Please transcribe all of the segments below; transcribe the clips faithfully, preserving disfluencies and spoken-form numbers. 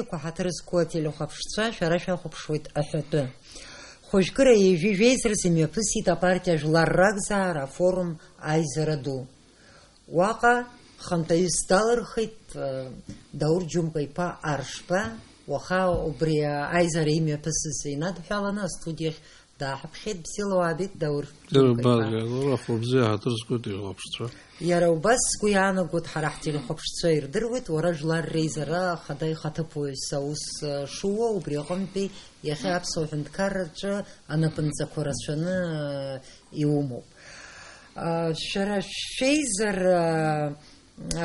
Ҳаҭыр зқәу ателехәаԥшцәа, шәара шәахәаԥшуеит аҳәатәы. Хәажәкыра ҩажәи жәеиза рзы имҩаԥысит апартиа Жәлар ракзаара афорум аизара ду. Уаҟа хантәаҩыс далырхит, э, Даур Џьумка-иԥа Аршба, уаха убри аизара имҩаԥысыз инадҳәаланы астудиахь дааҳаԥхьеит. Бзиала уаабеит, Даур Џьумка-иԥа. Ирбар, Лора, хәлыбзиа ҳаҭыр зқәу ателехәаԥшцәа. Иара убас сгәы иаанагоит, ҳара ҳтелехәаԥшцәа ирдыруеит, уара Жәлар реизара ахада ихаҭыԥуаҩыс аус, э, шууа, убри аҟынтәи иахьа аԥсуа ҳәынҭқарраҿы анапынҵақәа рацәаны, э, иумоуп. А, шәара шәеизара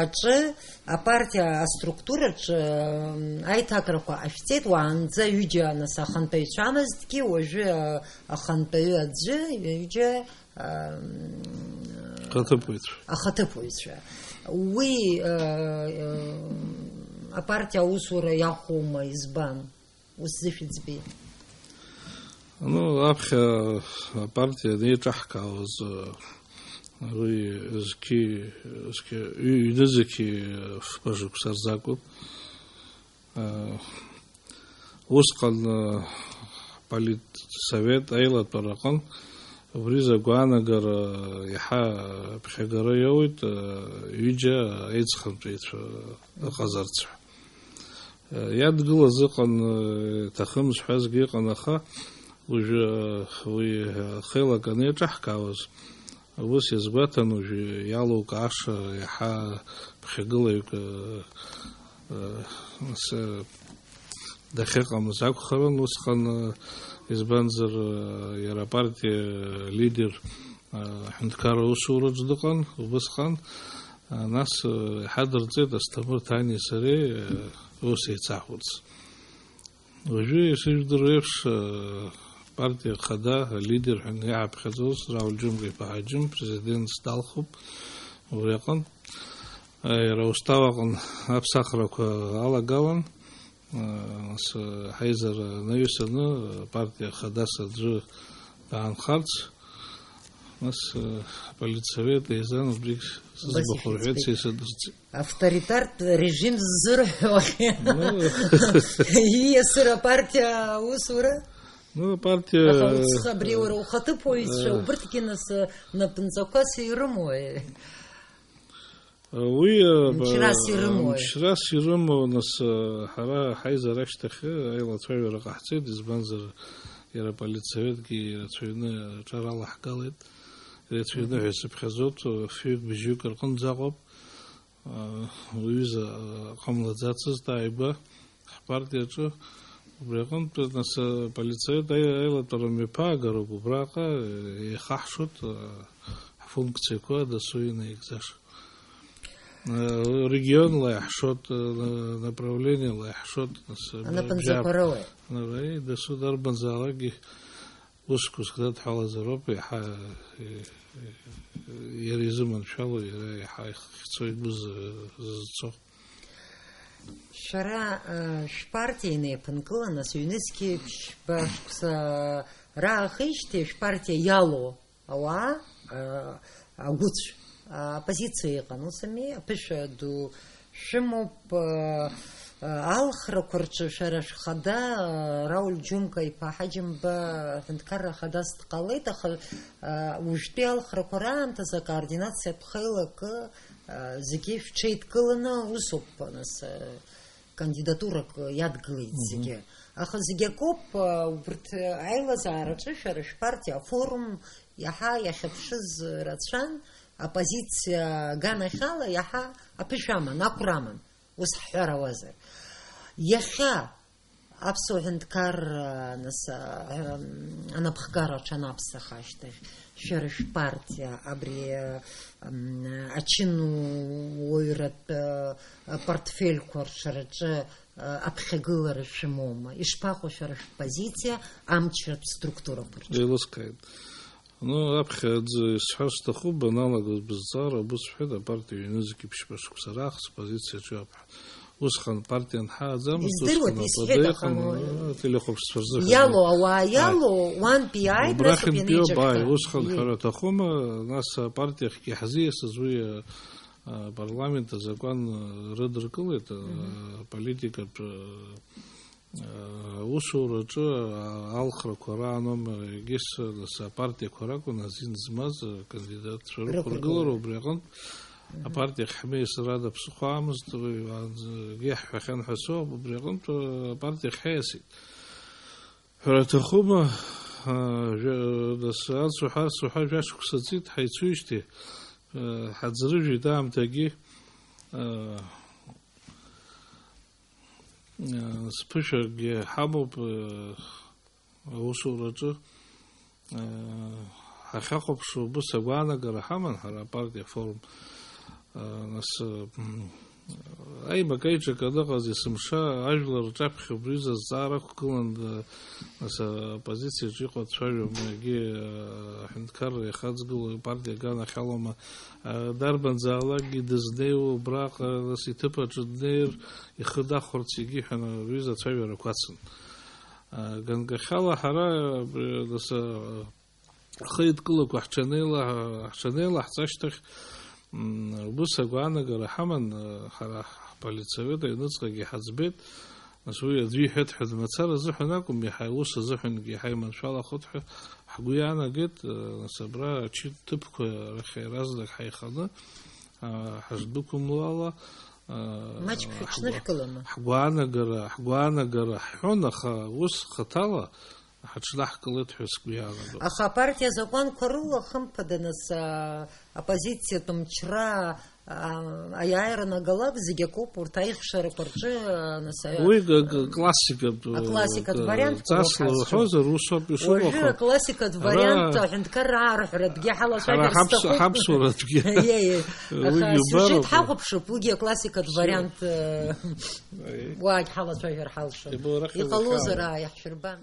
аҿы, апартиа аструктураҿы, м, аиҭакрақәа ҟашәҵеит, уаанӡа ҩыџьа, нас, ахантәаҩцәамызҭгьы, уажәы, а, ахантәаҩы аӡәы, ҩыџьа, а, м, Ахаҭыԥуаҩцәа. Ахаҭыԥуаҩцәа. Уи, а, а, апартиа аусура иахәома, избан? Ус зышәыӡбеит. Ну, аԥхьа апартиа анеиҿаҳкаауаз, уи зқьи, зқьи, ҩ-, ҩнызқьи фба шықәса рзы акәын. Усҟан, политсовет аилатәара аҟын убри изы агәаанагара иаҳа аԥхьагара иоуеит, ҩыџьа аиҵхынтәеицәа ыҟазарц ҳәа. Иадгылаз ыҟан, иҭахым зҳәазгьы ыҟан, аха уажәы, уи, ахеилак анеиҿаҳкаауаз, ус иазгәаҭан, уажәы иалукааша иаҳа ԥхьагылаҩык, ы, ы, сы-, дахьыҟамыз акәхарын усҟан, ы, избанзар, ы, иара апартиа лидер, ы, аҳәынҭқарра усураҿ дыҟан убысҟан. Нас, э, иҳадырҵеит Асҭамыр Ҭани сареи, э, ус еицаҳурц. Уажәы ишыжәдыруа еиԥш, э, апартиа ахада, алидер ҳәа иааԥхьаӡоз Рауль Џьумка-иԥа Ҳаџьым президентс далхуп. Убри аҟынтә, э, иара устав аҟын аԥсахрақәа алагалан, э, нас, э, ҳаизара анаҩсаны, апартиа ахадас аӡәы даанхарц, Нас, э, аполитсовет еизан убригь сыӡбахә рҳәеит, са исыдырҵеит. Авторитартә режим ззырҳәо. Ну. Ииасыр апартиа аусура? Ну, апартиа, аха уцха абри уара ухаҭыԥуаҩцәа, э, убырҭгьы нас, э, напынҵақәас ирымои? Уи, э, Мчрас ирымои? Мчрас ирымоу, нас, э, ҳара ҳаизар ашьҭахь, э, аилацәажәара ҟаҳҵеит, избанзар, иара аполитсоветгьы ирацәаҩны аҿар алаҳгалеит. Ирацәаҩны ҳәа исыԥхьаӡоит, э, фҩык-бжьҩык рҟынӡа акәым. Э, уҩыза, э, ҟамлаӡацызт ааигәа. Ҳпартиаҿы, убри аҟынтә, нас, аполитсовет аи-, аилатәара мҩаԥаагароуп, убраҟа, э, еихаҳшоит, э, ҳфункциақәа дасу инаигӡаша. Э, регионла иаҳшоит, э, на-, направлениела иаҳшоит, нас, э, анапынҵақәа бжьаԥ-, рыла. Ара, дасу дарбанзаалакгьы усқәа зхададҳәалазароуп, иаҳа, э, э, иара изыманшәало, иара иаҳа ихцо игәы зы-, зызцо. Шәара, э, шәпартиа инеиԥынкыланы, нас ҩнызқьи ԥшьба шықәса раахижьҭеи шәпартиа иалоу ауаа, э, агәыцә, э, оппозициа иҟан, ус ами, аԥышәа ду шәымоуп, э, э, алхрақәа рҿы шәара шәхада, э, Рауль Џьумка-иԥа Ҳаџьымба аҳәынҭқарра ахадас дҟалеит, аха, э, уажәтәи алхрақәа раамҭазы акоординациатә хеилакы Зегьы шәҽеидкыланы усоуп, нас, кандидатурак иадгылеит. Мгм. Зегьы. Аха зегь акоуп, убырҭ аилазаараҿы шәара шәпартиа афорум иаҳа иахьыԥшыз рацәан, оппозициа аганахьала иаҳа аԥышәа аман, ақәра аман, ус ҳҳәар ауазар. Иахьа Аԥсуа ҳәынҭқарра, нас, а, анапхгара аҽанаԥсах ашьҭахь, шәара шәпартиа абри, а, м, ачынуаҩратә, а, портфельқәа ршараҿы, а, аԥхьагылара шәымоума? Ишԥаҟоу шәара шәпозициа амчратә структурақәа рҿы? Еилыскааит. Ну, аԥхьа аӡы исҳәар сҭахуп, баналагоз бызҵаара, убыс сҳәеит, апартиа ҩнызқь ԥшьба шықәса раахыс позициаҿы иоуп ҳәа. Усҟан партиа анҳааӡамызт, издыруеит, усҟан исҳәеит, апада аха, иҟан, ну, а, телехәаԥшцәа рзыҳәан. Иалоу ауаа, иалоу, уантәи иааит, убра нас ауп хынтәи иоуп, ианеиҿаҳәа. Ааи, усҟан, и- ҳәара аҭахума, нас апартиахьгьы иаҳзиасыз уи, а, апарламент азакәан рыдыркылеит, аполитикатә, аусураҿы алхрақәа раан аума егьыс нас апартиақәа ракәын азин змаз акандидатцәа рықәыргылара. Рықәыргылара. Убри аҟынтә апартиахь ҳмеисыр ада ԥсыхәа амызт, уи егьи ҳҳәахьан ҳәа соуп, убри аҟынтә апартиахь ҳаиасит. Ҳәара аҭахума, а, жә-, нас, ас уҳәа, ас уҳәа, жәа-шықәса ҵит, ҳаицуижьҭеи, а, ҳаӡрыжәит аамҭагьы, а, а, сԥышәагьы ҳамоуп, а, аусураҿы, а, ҳахьахәаԥшуа убыс агәаанагара ҳаман ҳара апартиа форум, а, нас, м, Аимак-аиҿак аныҟаз есымша ажәлар рҿаԥхьа убри азҵаара ақәгылан, нас, аоппозициаҿы иҟоу дцәажәома, егьи, аҳәынҭқарра иахаҵгылоу апартиа аганахь алоума, дарбанзаалакгьы дызнеиуа убраҟа, нас, иҭыԥ аҿы днеир, ихы дахәарц, егьи ҳәа убри азы ацәажәарақәа ацын. Ганкахьала ҳара, абри, нас, Ахеидкылақәа ҳҽанеила-, ҳҽанеилаҳҵашьҭахь, м, убыс агәаанагара ҳаман, ҳара ҳполитсовет аҩныҵҟагьы ҳаӡбеит, нас уи аӡәы иҳәеит ҳәа дмацара азыҳәан акәым, иаҳа ус азыҳәангьы иаҳа иманшәалахоит ҳәа ҳгәы иаанагеит, нас абра ачы-, ҭыԥқәа рахь иаразнак ҳаиханы, а, ҳашдәықәымло ала, а, Маҷк ҳгәа-, шәыҽнышәкылама? ҳгәаанагара, ҳгәаанагара ҳҳәон, аха ус хаҭала, ҳаҽнаҳкылеит ҳәа сгәы иаанагоит. Аха апартиа азакәанқәа рыла, хымԥада, нас, а, оппозициатә мчра, а, аиааира анагалак, зегь акоуп, урҭ аихшарақәа рҿы, а, нас, а, Уи г-, г-, классикатә, аклассикатә г-, вариантқәа ҵасла уҳәазар. Уҳәозар, усоуп ишыҟоу. Уажәы аклассикатә вариант Ара аҳәынҭқарра аарҳәратәгьы ҳара ҳалацәажәар ҳаԥсу-, сҭахуп. Ҳаԥсуаратәгьы. Иеи, иеи. Уигьы Аха убароуп. Сиужет ҳахәаԥшып, уигьы аклассикатә Сиу-, вариант, э, Аи. Уаагь ҳалацәажәар ҳалшоит. Ибо рахь Иҟалозар, еилкаауеит. Ааи, иаҳшәырбан.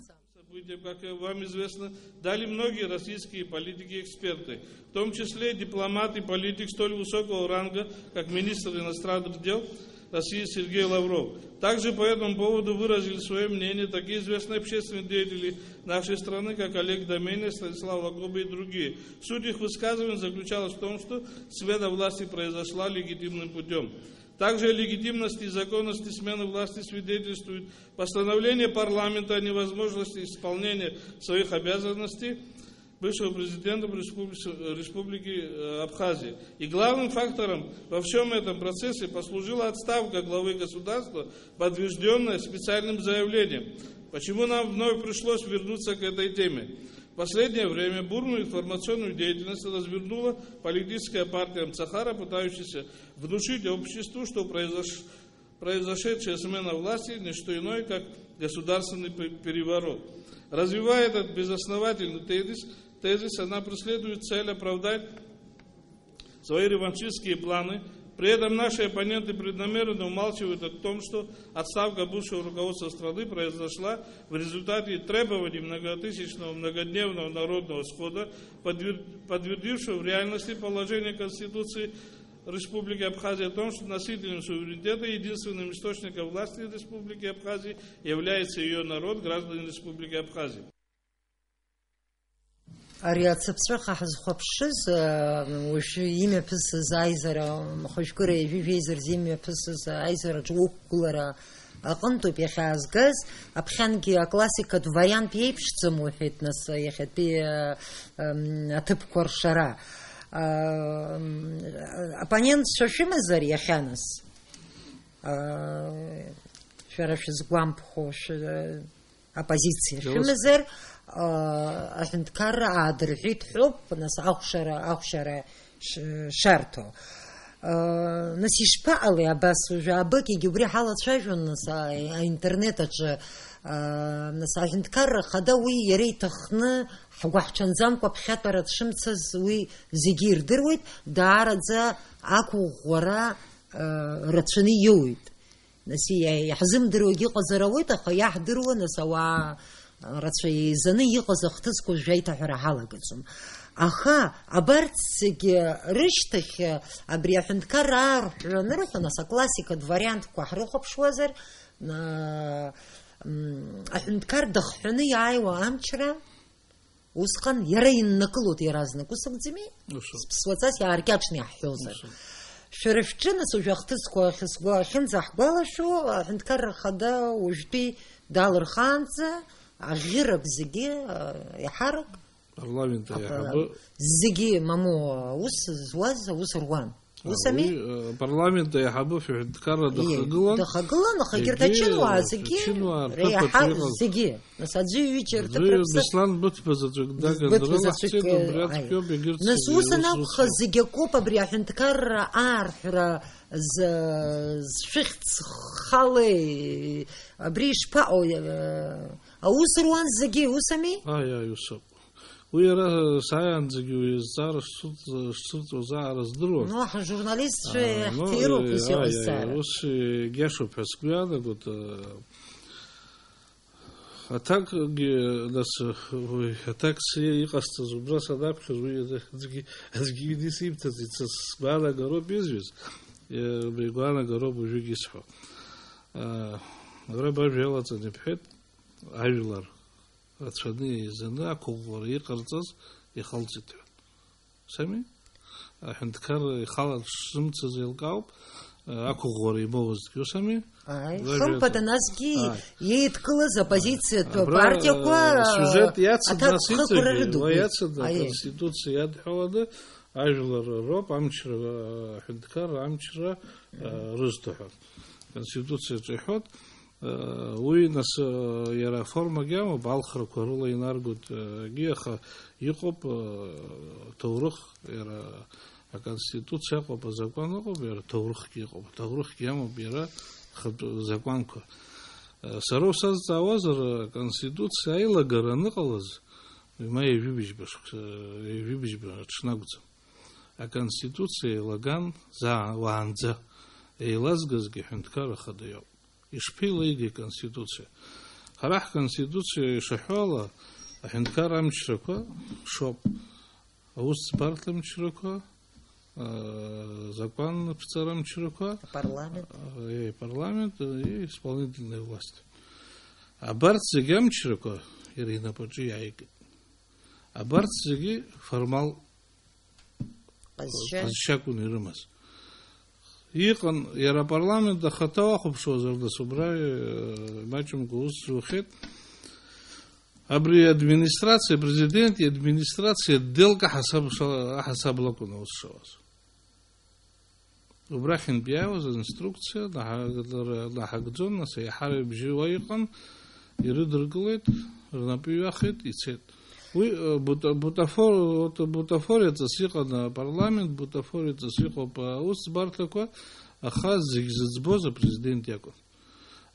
События, как вам известно, дали многие российские политики и эксперты, в том числе дипломат и политик столь высокого ранга, как министр иностранных дел России Сергей Лавров. Также по этому поводу выразили свое мнение такие известные общественные деятели нашей страны, как Олег Доменин, Станислав Лакоба и другие. Суть их высказываний заключалась в том, что смена власти произошла легитимным путём. Также о легитимности и законности смены власти свидетельствует постановление парламента о невозможности исполнения своих обязанностей бывшего президента Республи-, Республики, э, Абхазия. И главным фактором во всём этом процессе послужила отставка главы государства, подтверждённая специальным заявлением. Почему нам вновь пришлось вернуться к этой теме? В последнее время бурную информационную деятельность развернула политическая партия Мцахара, пытающаяся внушить обществу, что произош-, произошедшая смена власти — не что иное, как государственный пе-, переворот. Развивая этот безосновательный тезис, тезис, она преследует цель оправдать свои реваншистские планы. При этом наши оппоненты преднамеренно умалчивают о том, что отставка бывшего руководства страны произошла в результате требований многотысячного многодневного народного схода, подвер-, подтвердившего в реальности положение Конституции Республики Абхазия о том, что носителем суверенитета и единственным источником власти Республики Абхазии является её народ, граждане Республики Абхазия. Ари ацыԥҵәаха ҳазхәаԥшыз, а, уажәы имҩаԥысыз аизара, хәажәкыра ҩажәи жәеиза рзы имҩаԥысыз аизараҿы уқәгылара аҟынтәоуп иахьаазгаз, аԥхьангьы аклассикатә вариант иеиԥшӡам уҳәеит, нас, иахьатәи, а, ам, аҭыԥқәа ршара. А, м, оппонентцәа шәымазар иахьа, нас? А, шәара шәызгәамԥхо, шәы-, Оппозициа Иус- шәымазар, а, аҳәынҭқарра аадырҳәит ҳәоуп, нас, ахәшара, ахәшара ш-, шарҭо. А, нас, ишԥаҟалеи абас уажәы? Абыкьгьы убри ҳалацәажәон, нас, а, аинтернет аҿы, а, нас, аҳәынҭқарра ахада уи иара иҭахны ҳгәаҳҽанӡамкәа ԥхьатәара дшымцаз уи зегьы ирдыруеит, даараӡа ақәыӷәӷәара, а, рацәаны иоуеит. Нас иа-, иаҳзымдыруагьы ыҟазар ауеит, аха иаҳдыруа, нас, ауаа рацәа еизаны иҟаз ахҭысқәа уажәы аиҭаҳәара ҳалагаӡом. Аха абарҭ зегьы рышьҭахь, абри аҳәынҭқарра аарҳәра анырҳәо, нас, аклассикатә вариантқәа ҳрыхәаԥшуазар, на-, м, аҳәынҭқар дахҳәаны иааиуа амчра, Усҟан иара иннакылоит иаразнак, ус акәӡами? Усоуп. Сԥсуаҵас иааркьаҿны иаҳҳәозар. Усоуп. Шәара шәҿы, нас, уажәы ахҭысқәа ахьысгәа-, ахьынӡаҳгәалашәо, аҳәынҭқарра ахада уажәтәи далырхаанӡа аӷьырак зегьы, а, еиҳарак Парламент аиҳабы. Зегьы, мамоу, аус зуаз аус руан. Ус ами? Уи, э, апарламент аиҳабы шәҳәынҭқарра Ие, дахагылан. Дахагылан, аха егьырҭ ачынуаа зегьы, ачынуаа рҭыԥ реиҳа аҿы иҟаз. Зегьы. Нас аӡәы ҩыџьа рҭыԥ Аӡәы рыԥсы Беслан Быҭәба заҵәык Быҭәба даган заҵәык, дрылаҳҵеит, э, убри аи. Ацәгьоуп егьырҭ Нас зегьы ус аус анакәха, рцәа. Зегьы акоуп абри аҳәынҭқарра аарҳәра з-, зшәыхьӡ халеи, абри ишԥаҟоу, э, аус руан зегьы, ус ами? Аи, аи, усоуп. Уи иара сааиаанӡагьы уи азҵаара шцәырҵ-, шцәырҵуаз аара здыруан. Ну, ҳа журналистцәа Аа, ну, иаҳҭироуп, э, ус иҟоу аи, аи, азҵаара. Ус, э, гьашоуп ҳәа сгәы иаанагоит, э, аҭакгьы, нас, уи аҭак си-, иҟасҵаз убра санаԥхьоз, уи аӡәгьы, аӡәгьы исимҭаӡеит, са сгәаанагароуп изҩыз, э, игәаанагароуп уажәыгь исҳәо. Э, ара бажәа иалаҵаны ибҳәеит, ажәлар рацәаны еизаны ақәыӷәӷәара иҟарҵаз ихалҵит ҳәа. Ус ами? Аҳәынҭқарра ихала дшзымцаз еилкаауп, ақәыӷәӷәара имоузҭгьы, ус ами? Ааи, Уажәы хымԥада ата- насгьы Ааи. Еидкылаз оппозициатә Абра, партиақәа, э, сиужет иацын, аҭак нас хықәра иҵегьы, рыдуп. Уа иацын, Аиеи. Аконституциа иадҳәаланы, ажәлар роуп, амчра, э, аҳәынҭқарра амчра, э, рызҭо ҳәа. Аконституциаҿы иҳәоит, Уи, нас, иара аформагьы амоуп, алхрақәа рыла инаргоит, егьи, аха иҟоуп, ҭоурых, иара аконституциа ыҟоуп, азакәан ыҟоуп, иара ҭоурыхгьы ыҟоуп, аҭоурыхгьы амоуп иара ахатә закәанқәа. Сара усазҵаауазар, аконституциа аилагара аныҟалаз, уи ма ҩажәи быжьба шықәса, ҩажәи быжьба аҽны акәӡам. Аконституциа еилаган заа уаанӡа еилазгазгьы аҳәынҭқарра ахада иоуп. Ишԥеилеигеи Конституциа? Ҳара ҳконституциа ишаҳәо ала, аҳәынҭқарра амчрақәа шоуп. Аусӡбарҭа амчрақәа, а, закәанԥҵара амчрақәа, Апарламент. А, э, парламент, э, и исполнительная власть. Абарҭ зегьы амчрақәа иара инапаҿы иааигеит. Абарҭ зегьы формал Ҟазшьа. Ҟазшьа акәын ирымаз. Иҟан, иара апарламент ахаҭа уахәаԥшуазар, нас убра, э, маҷымкәа ус зухьеит. Абри администрациа, апрезидент иадминистрациа делка ҳасаб ша-, аҳасаб лакәын аус шауаз. Убрахьынтә иааиуаз аинструкциа наҳа-, наҳагӡон, нас аиҳарак бжьы уа иҟан, ирыдыркылеит, рнапы иҩахеит, ицеит. Уи, э, бута-, бутафор-, вот бутафориаҵас иҟан апарламент, бутафориаҵас иҟоуп аусӡбарҭақәа, аха зегь зыӡбоз апрезидент иакәын.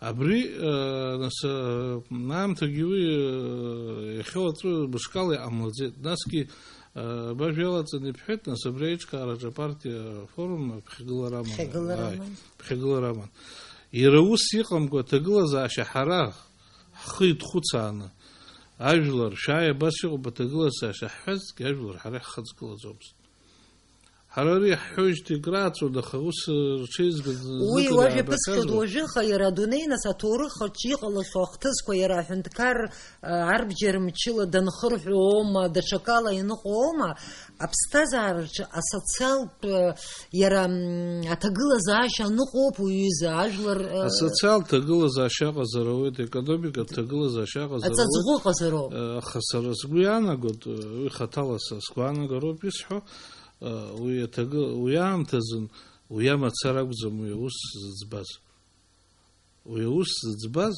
Абри, э, нас, э, аамҭагьы уи, э, иахьа уаҵәы мышкала иҟамлаӡеит. Насгьы, э, бажә иалаҵаны ибҳәеит, нас абри аиҿкаараҿы апартиа форум ԥхьагылара аман. Ԥхьагылара Ааи, аман. Ԥхьагылара аман. Иара ус иҟамкәа аҭагылазаашьа ҳара ҳхы идхәыцааны, ажәлар, шәааи, абас иҟоуп аҭагылазаашьа ҳҳәазҭгьы, ажәлар ҳара иҳхыҵгылаӡомызт. Ҳара ари иаҳҳәоижьҭеи акрааҵуан, аха ус рҽеизганы Уи знык уажәа иаабахьазма? Ԥысшәа дуажәыха, иара адунеи, нас, аҭоурых аҿы иҟалахьоу ахҭысқәа, иара аҳәынҭқар, а, арбџьар мчыла данхырҳәо аума, даҽакала ианыҟоу аума, аԥсҭазаараҿы асоциалтә, а, иара, м, аҭагылазаашьа аныҟоуп уи аҩыза, ажәлар, а, Асоциалтә ҭагылазаашьа ыҟазар ауеит, аекономикатә ҭагылазаашьа ыҟазар ауеит. Аҵаҵӷәы ыҟазароуп. Э, аха сара сгәы иаанагоит, э, уи хаҭала са сгәаанагароуп исҳәо, Уи аҭагы-, уи аамҭазын уи амацара акәӡам уи аус зыӡбаз. Уи аус зыӡбаз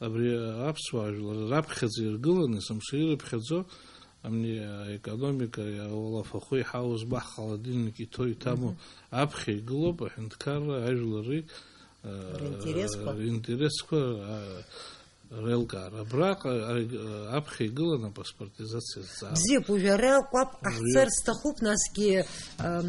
абри аԥсуаа жәлар раԥхьаӡа иргыланы, есымша ирыԥхьаӡо, амни аекономика, ауалафахәы иҳауз, ма ҳхолодильник иҭоу иҭаму Мгм. аԥхьа игылоуп аҳәынҭқарра, ажәлари, а, Ринтересқәа. Ринтересқәа, а, Реилкаара. Абраҟа, а, аԥхьа игылан апаспортизациа зҵаара. Бзиоуп, уажәы ара кәаԥ ҟаҳҵар Уажәы. Сҭахуп, насгьы, ам,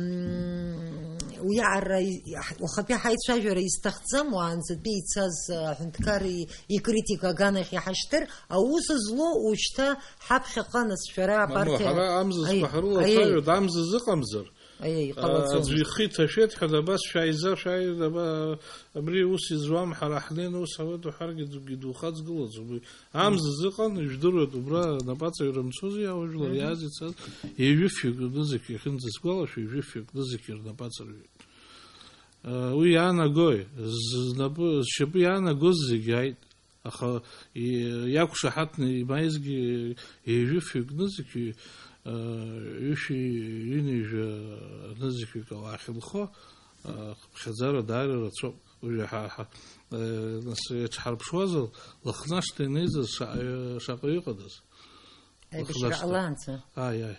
уи аара и-, уахатәи ҳаицәажәара изҭахӡам, уаанӡатәи ицаз, а, аҳәынҭқар и-, икритика аганахь иҳашьҭыр, аус злоу ушьҭа ҳаԥхьаҟа, нас, шәара Мамоу, апартиа ҳара амзызқәа Аи, ҳрылацәажәоит, аи. Амзыз ыҟамзар, Аиеи, иҟалаӡомызт. Аӡәы ихы иҭашәеит ҳәа, абас шәааиза, шәааи, аба-, абри ус изуам, ҳара ҳнеины ус ҳауеит уҳәаргьы аӡәгьы духаҵгылаӡом. Уи амза Мгм. зыҟан, ижәдыруеит, убра напаҵаҩра мцози, ауажәлар Мгм. иааз ицаз, ҩажәи фҩык нызқь, иахьынӡасгәалашәо, ҩажәи фҩык нызқь рнапаҵаҩҩит. Уи иаанагои? Знапы, зшьапы иаанагоз зегьы ааит. Аха и-, иақәшаҳаҭны имааизгьы ҩажәи фҩык нызқьҩык, ҩышәи ҩынҩажәа нызқьҩык ауаа ахьынхо, ԥхьаӡара даара рацәоуп. Уажәы ҳа, ҳа, нас иаҽҳарԥшуазар, Лыхнашҭа инеизар шаҟа-, шаҟаҩы ыҟадаз? Аибашьра Лыхнашҭа ҟалаанӡа. Ааи, ааи.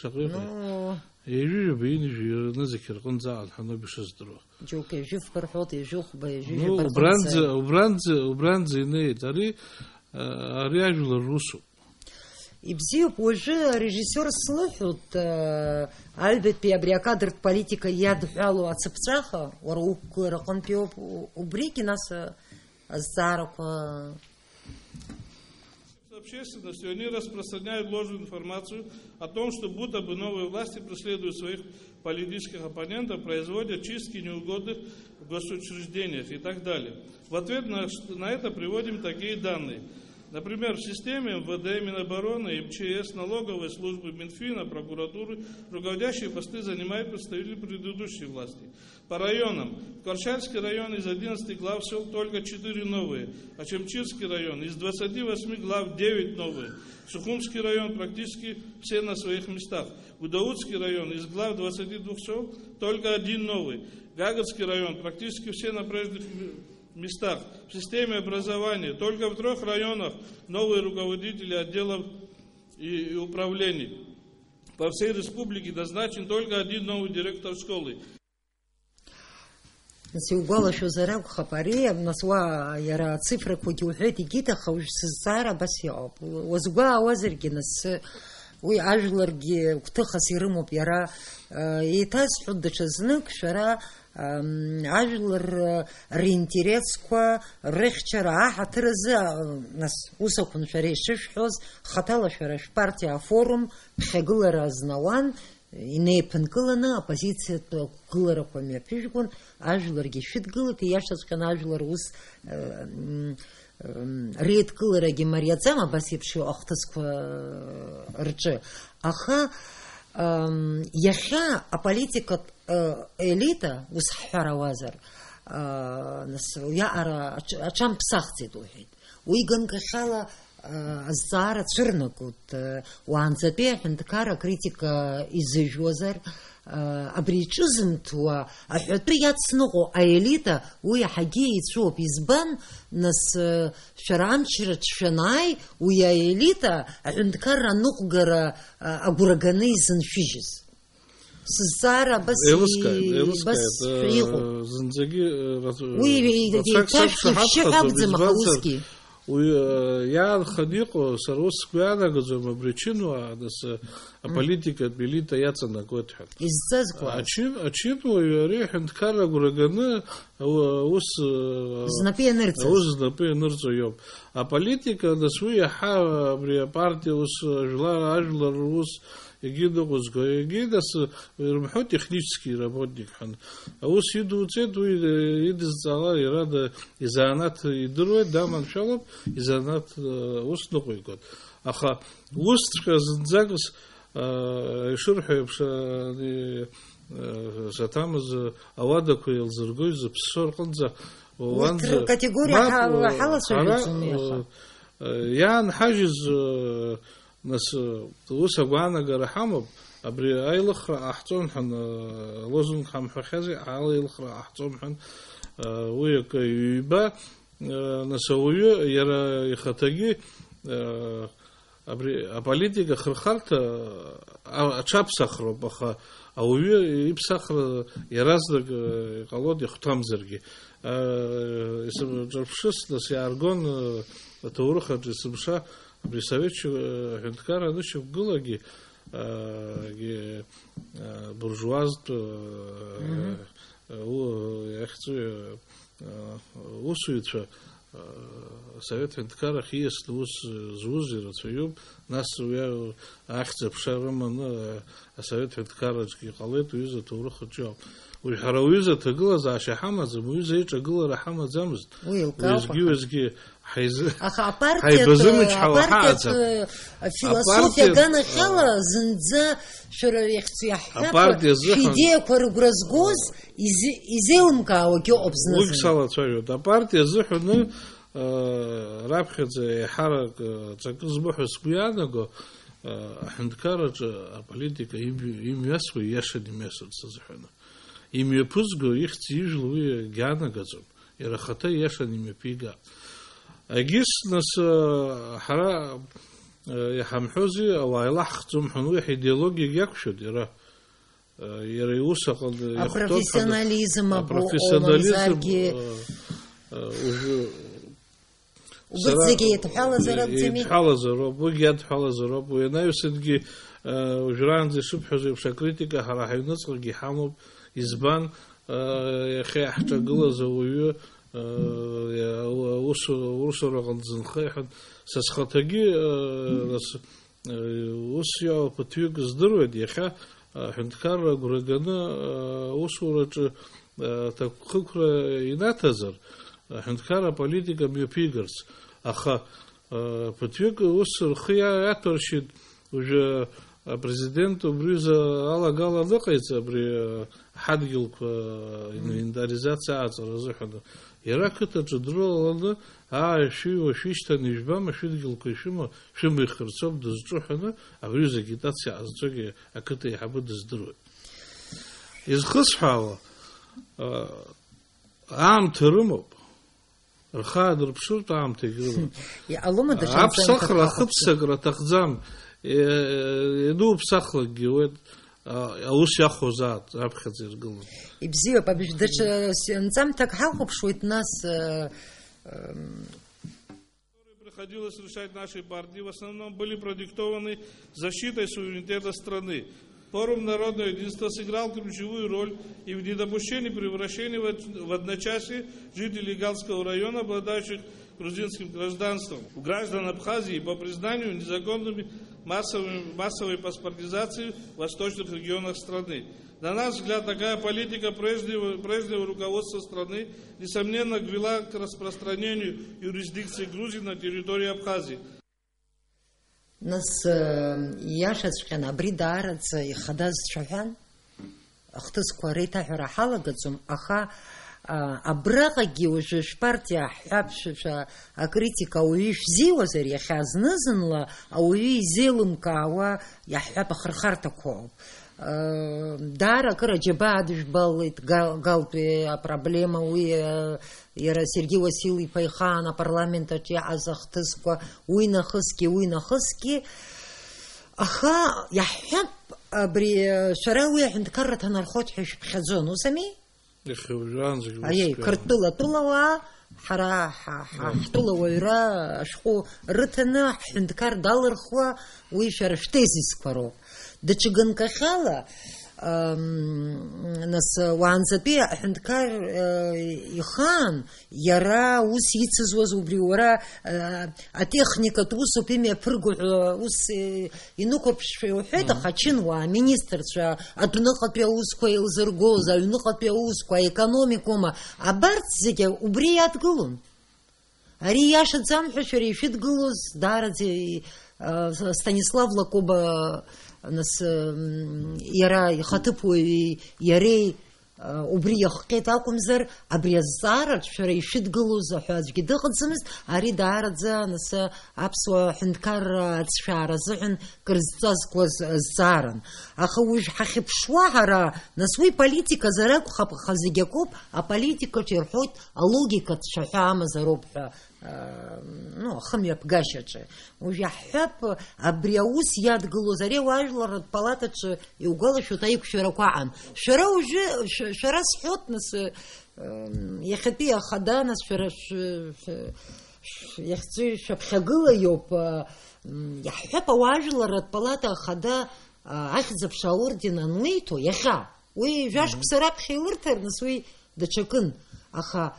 Шаҟа ыҟои? Ну. Ҩажәи ҩба, ҩынҩажәи рнызқь рҟынӡа аанхоноуп ишыздыруа. Џьоук ҩажәи фба рҳәоит, ҩажәи хәба, ҩажәи Ну, ҩба убранӡа, рҟынӡа. Убранӡа, убранӡа инеит. Ари, а, ари ажәлар русуп. Ибзиоуп, уажәы арежиссиор слыҳәоит, а, Альбертәи абри акадртә политика иадҳәалоу ацыԥҵәаха, уара уқәгылара аҟынтәи ауп, у-, убригьы нас, а, азҵаарақәа С общественностью они распространяют ложную информацию о том, что будто бы новые власти преследуют своих политических оппонентов, производят чистки неугодных в госучреждениях и так далее. В ответ на, на это приводим такие данные. Например, в системе М В Д, Минобороны, М Ч С, налоговой службы, Минфина, прокуратуры руководящие посты занимают представители предыдущей власти. По районам. Корчальский район из одиннадцати глав сёл только четыре новые. Ачамчирский район из двадцати восьми глав девять новые. Сухумский район практически все на своих местах. Гудаутский район из глав двадцати двух сёл только один новый. Гагарский район практически все на прежних м-, местах. В системе образования только в трёх районах новые руководители отделов и, и управлений. По всей республике назначен только один новый директор школы. Нас иугәалашәозар акәхап, ари, нас уа иара ацифрақәагьы уҳәеит, егьит, аха уажә сызҵаара абас иҟоуп. Уазгәаауазаргьы, нас, уи ажәларгьы гәҭыхас ирымоуп, иара, э, еиҭасҳәоит даҽазнык, шәара, ам, ажәлар, э, ринтересқәа, рыхьчара аҳаҭыр азы, а, нас, ус акәын шәара ишышәҳәоз, хаҭала шәара шәпартиа афорум ԥхьагылара азнауан, инеиԥынкыланы аоппозициатә ақәгыларақәа мҩаԥыжәгон, ажәларгьы шәыдгылеит, ииашаҵәҟьаны ажәлар ус, э, м, м, реидкыларагьы мариаӡам абас еиԥш иҟоу ахҭысқәа, э, рҿы. Аха, ам, иахьа аполитикатә, э, елита, ус ҳҳәар ауазар, э, нас уиаҟара аҽ-, аҽамԥсахӡеит уҳәеит. Уи ганкахьала, а, азҵаара цәырнагоит, а, уаанӡатәи аҳәынҭқарра акритика изыжәуазар, а, абри иҿызымҭуа, аҳәатәы иацныҟәо аелита уи иаҳагьы еицәоуп. Избан, нас, а, шәара амчраҿ шәанааи, уи аелита аҳәынҭқарра аныҟәгара, а, агәра ганы изыншәыжьыз? Сызҵаара абас Еилыскааит, и-, еилыскааит, абас э, иҟоуп. Зынӡагьы, э, раз-, Уи, уи, рацәак еиҭашәҭ ишәшьы сақәшаҳаҭхаӡом, ҳәа акәӡам, аха избанзар, усгьы. Уи, э, иаанханы иҟоу, сара ус сгәы иаанагоӡом, абри ачынуаа, нас, э, аполитикатә елита иаҵанакуеит ҳәа. Изҵазкуаз. Ачын-, ачынуаҩ ари аҳәынҭқарра агәра ганы, э, ус, э, Знапы ианырҵаз. Аус знапы ианырҵо иоуп. Аполитика, нас, уи иаҳа абри апартиа ус, э, жәлар, ажәлар рус, Егьи ныҟәызго, егьи нас ирымҳәо технический работник ҳәа. Аус идуҵеит, уи, э, идызҵаала иара да-, изанааҭ идыруеит, даманшәалоуп, изанааҭ, э, ус ныҟәигоит. Аха усҵәҟьа зынӡакс, э, ишырҳәо еиԥш, э, э, саҭамыз, э, ауадақәа еилзыргои зыԥссо рҟынӡа, Урҭ уанӡа ркатегориа мап, ҳа-, э, ҳалацәажәаӡом ҳара, иаха. Э, э, иаанҳажьыз, э, Нас, ус агәаанагара ҳамоуп, абри аилыхра ҟаҳҵон ҳәа, лозунг ҳамҳәахьази, аилыхра ҟаҳҵон ҳәа, уи акы ҩба, нас ауаҩы иара ихаҭагьы, абри аполитика ахырхарҭа, а-, аҽаԥсахроуп, аха ауаҩы иԥсахра иаразнак, иҟалоит ихәҭамзаргьы. Исырҿырԥшыс, нас иааргон, аҭоурых аҿы есымша, Абри Совет шьы-, аҳәынҭқарра анышьақәгылагьы, а, гьы, а, буржуазтә, а, Мгм. а, у-, иахьӡу, а, усуҩцәа, а, Совет ҳәынҭқаррахь ииасны ус зуз ирацәаҩуп, нас уи а-, ахьӡ-аԥша рыманы, а, Асовет ҳәынҭқарраҿгьы иҟалеит, уи изы аҭоурых аҿы иоуп. Уи ҳара уҩыза аҭагылазаашьа ҳамаӡам, уҩыза иҿагылара ҳамаӡамызт. Уи еилкаауп, уеизгьы, аха уеизгьы ҳаизы-, Апартиатә, ҳаибазымчҳауа апартиатә, ҳаҟаӡам. Э, философиа Апартиа-, аганахьала, э, зынӡа шәара иахьцу иаҳҳәап, апартиа азыҳәан шәидеиақәа рыгәра згоз, изы-, изеилымкаауагьы ыҟоуп зны-зынла. Уигь салацәажәоит. Апартиа азыҳәаны, э, раԥхьаӡа еиҳарак, э, ҵакы змоу ҳәа сгәы иаанаго, э, аҳәынҭқарраҿы аполитика имҩ-, имҩасуа ииашаны имҩасырц азыҳәаны. Имҩаԥызго, ихьӡ ижәло уи иаанагаӡом, иара ахаҭа ииашаны имҩаԥига. Егьыс, нас, ҳара, иҳамҳәозеи, ауаа илаҳхӡом ҳәа, уи ҳидеологиагьы иақәшәоит, иара, иара иус аҟны иахәҭоуп ҳәа. Апрофессионализм абоуоу, апрофессионализм, мамзаргьы, уажәы Убырҭ сара зегьы еидҳәалазар акәӡами? Еидҳәалазароуп, уигьы иадҳәалазароуп. Уи анаҩсангьы, э, уажәраанӡа ишыбҳәаз еиԥш, акритика ҳара ҳаҩныҵҟагьы иҳамоуп. Избан, э, иахьа иаҳҿагылаз ауаҩы, э, аус, аусураҟны дзынхеи ҳәа. Са схаҭагьы, э, нас, Ус иоуа ԥыҭҩык здыруеит, иахьа аҳәынҭқарра агәра ганы аусураҿы аҭакԥхықәра инаҭазар, аҳәынҭқарра аполитика мҩаԥигарц. Аха ԥыҭҩык ус рхы иа-, иаҭәаршьеит, уажәы апрезидент убри аҩыза алагала аныҟаиҵа, абри ҳадгьылқәа инвентаризациа ааҵара азыҳәан. Иара ақыҭаҿы дрылаланы, аа, шәыҩуа шәышьҭан, ижәбама, шәыдгьылқәа ишәымоу, шәымихырц ауп дызҿу ҳәаны, абри аҩыза агитациа ҟазҵогьы ақыҭа аиҳабы дыздыруеит. Изхысҳәаауа, аа, аамҭа рымоуп, рхы аадырԥшыртә аамҭагь рымоуп. Иҟалома даҽа аԥсахра, анҵамҭақәа ахыԥсакра аҭахӡам, е-, иануԥсахлакгьы уеит, а, аус иахәозаат, раԥхьаӡа иргылан. Ибзиоуп, абжь даҽа с-, нҵамҭак ҳахәаԥшуеит, нас, э, эм, Которые приходилось решать нашей партии, в основном были продиктованы защитой суверенитета страны. Форум народного единства сыграл ключевую роль и в недопущении превращения в од-, в одночасье жителей Галского района, обладающих грузинским гражданством, в граждан Абхазии по признанию незаконными массовыми, массовой паспортизации в восточных регионах страны. На наш взгляд, такая политика прежнего, прежнего руководства страны, несомненно, вела к распространению юрисдикции Грузии на территории Абхазии. Нас, э, иашаҵәҟьаны, абри даараӡа ихадаз цәаҳәан, ахҭысқәа реиҭаҳәара ҳалагаӡом, аха, а, абраҟагьы уажәы шәпартиа ҳҳәап, шәа-, шәа-, акритика ауаҩы ишәзиуазар, иахьа зны-зынла ауаҩы изеилымкаауа, иаҳҳәап, ахырхарҭақәа ауп. Э, даара акыр аџьабаа адыжәбалеит Гал-, Галтәи апроблема, уи, э, иара Сергеи Уасил-иԥа ихаан апарламент аҿы иаҳаз ахҭысқәа, уи нахысгьы, уи нахысгьы. Аха иаҳҳәап, абри, э, шәара уи аҳәынҭқарра ҭанархоит ҳәа ишәыԥхьаӡон, ус ами? Иахьа уажәраанӡагьы Аиеи, уск-, Қырҭтәыла атәылауаа, ҳара ҳа-, ҳа-, Ааи. ҳтәыла уаҩра ашәҟәы рыҭаны, ҳҳәынҭқар далырхуа, уи шәара шәтезисқәа роуп. Даҽа ганкахьала, ам, нас, уаанӡатәи аҳәынҭқар, э, ихаан, иара ус ицызуаз убри уара, э, атехникатә усуп имҩаԥырго ҳәа ус, э, инықәырԥшшәа иуҳәеит, Мгм. аха ачынуаа, аминистрцәа, адәныҟатәи аусқәа еилзыргоз, аҩныҟатәи аусқәа, аекономикома, абарҭ зегьы убри иадгылон. Ари иашаӡам ҳәа шәара ишәыдгылоз, даараӡа, а, Станислав Лакоба, нас, м, иара ихаҭыԥуаҩи иареи, а, убри иахҟьеит акәымзар, абри азҵаараҿ шәара ишәыдгылоз ҳәа аӡәгьы дыҟаӡамызт, ари даараӡа, нас, аԥсуа ҳәынҭқарра ацәшәаара азыҳәан кыр зҵазкуаз азҵааран. Аха уажә ҳахьыԥшуа ҳара, нас уи политиказар акәхап, аха зегь акоуп, аполитикаҿ ирҳәоит, алогикатә цәаҳәа амазароуп ҳәа, аа, ну, ахымҩаԥгашьаҿы. Уажә иаҳҳәап, абри аус иадгылоз, ари ауаажәларратә палатаҿы иугәалашәоит аиқәшәарақәа аан. Шәара уажәы, шә-, шәара сҳәоит, нас, м, иахьатәи ахада, нас, шәара шә-, шә-, шә-, иахьӡу шәаԥхьагыла иоуп, м, иаҳҳәап, ауаажәларратә палата ахада, а, Ахьӡ-аԥша аорден ануеиҭо, иахьа, уи жәашықәса Мгм. раԥхьа илырҭар, нас, уи даҽакын, аха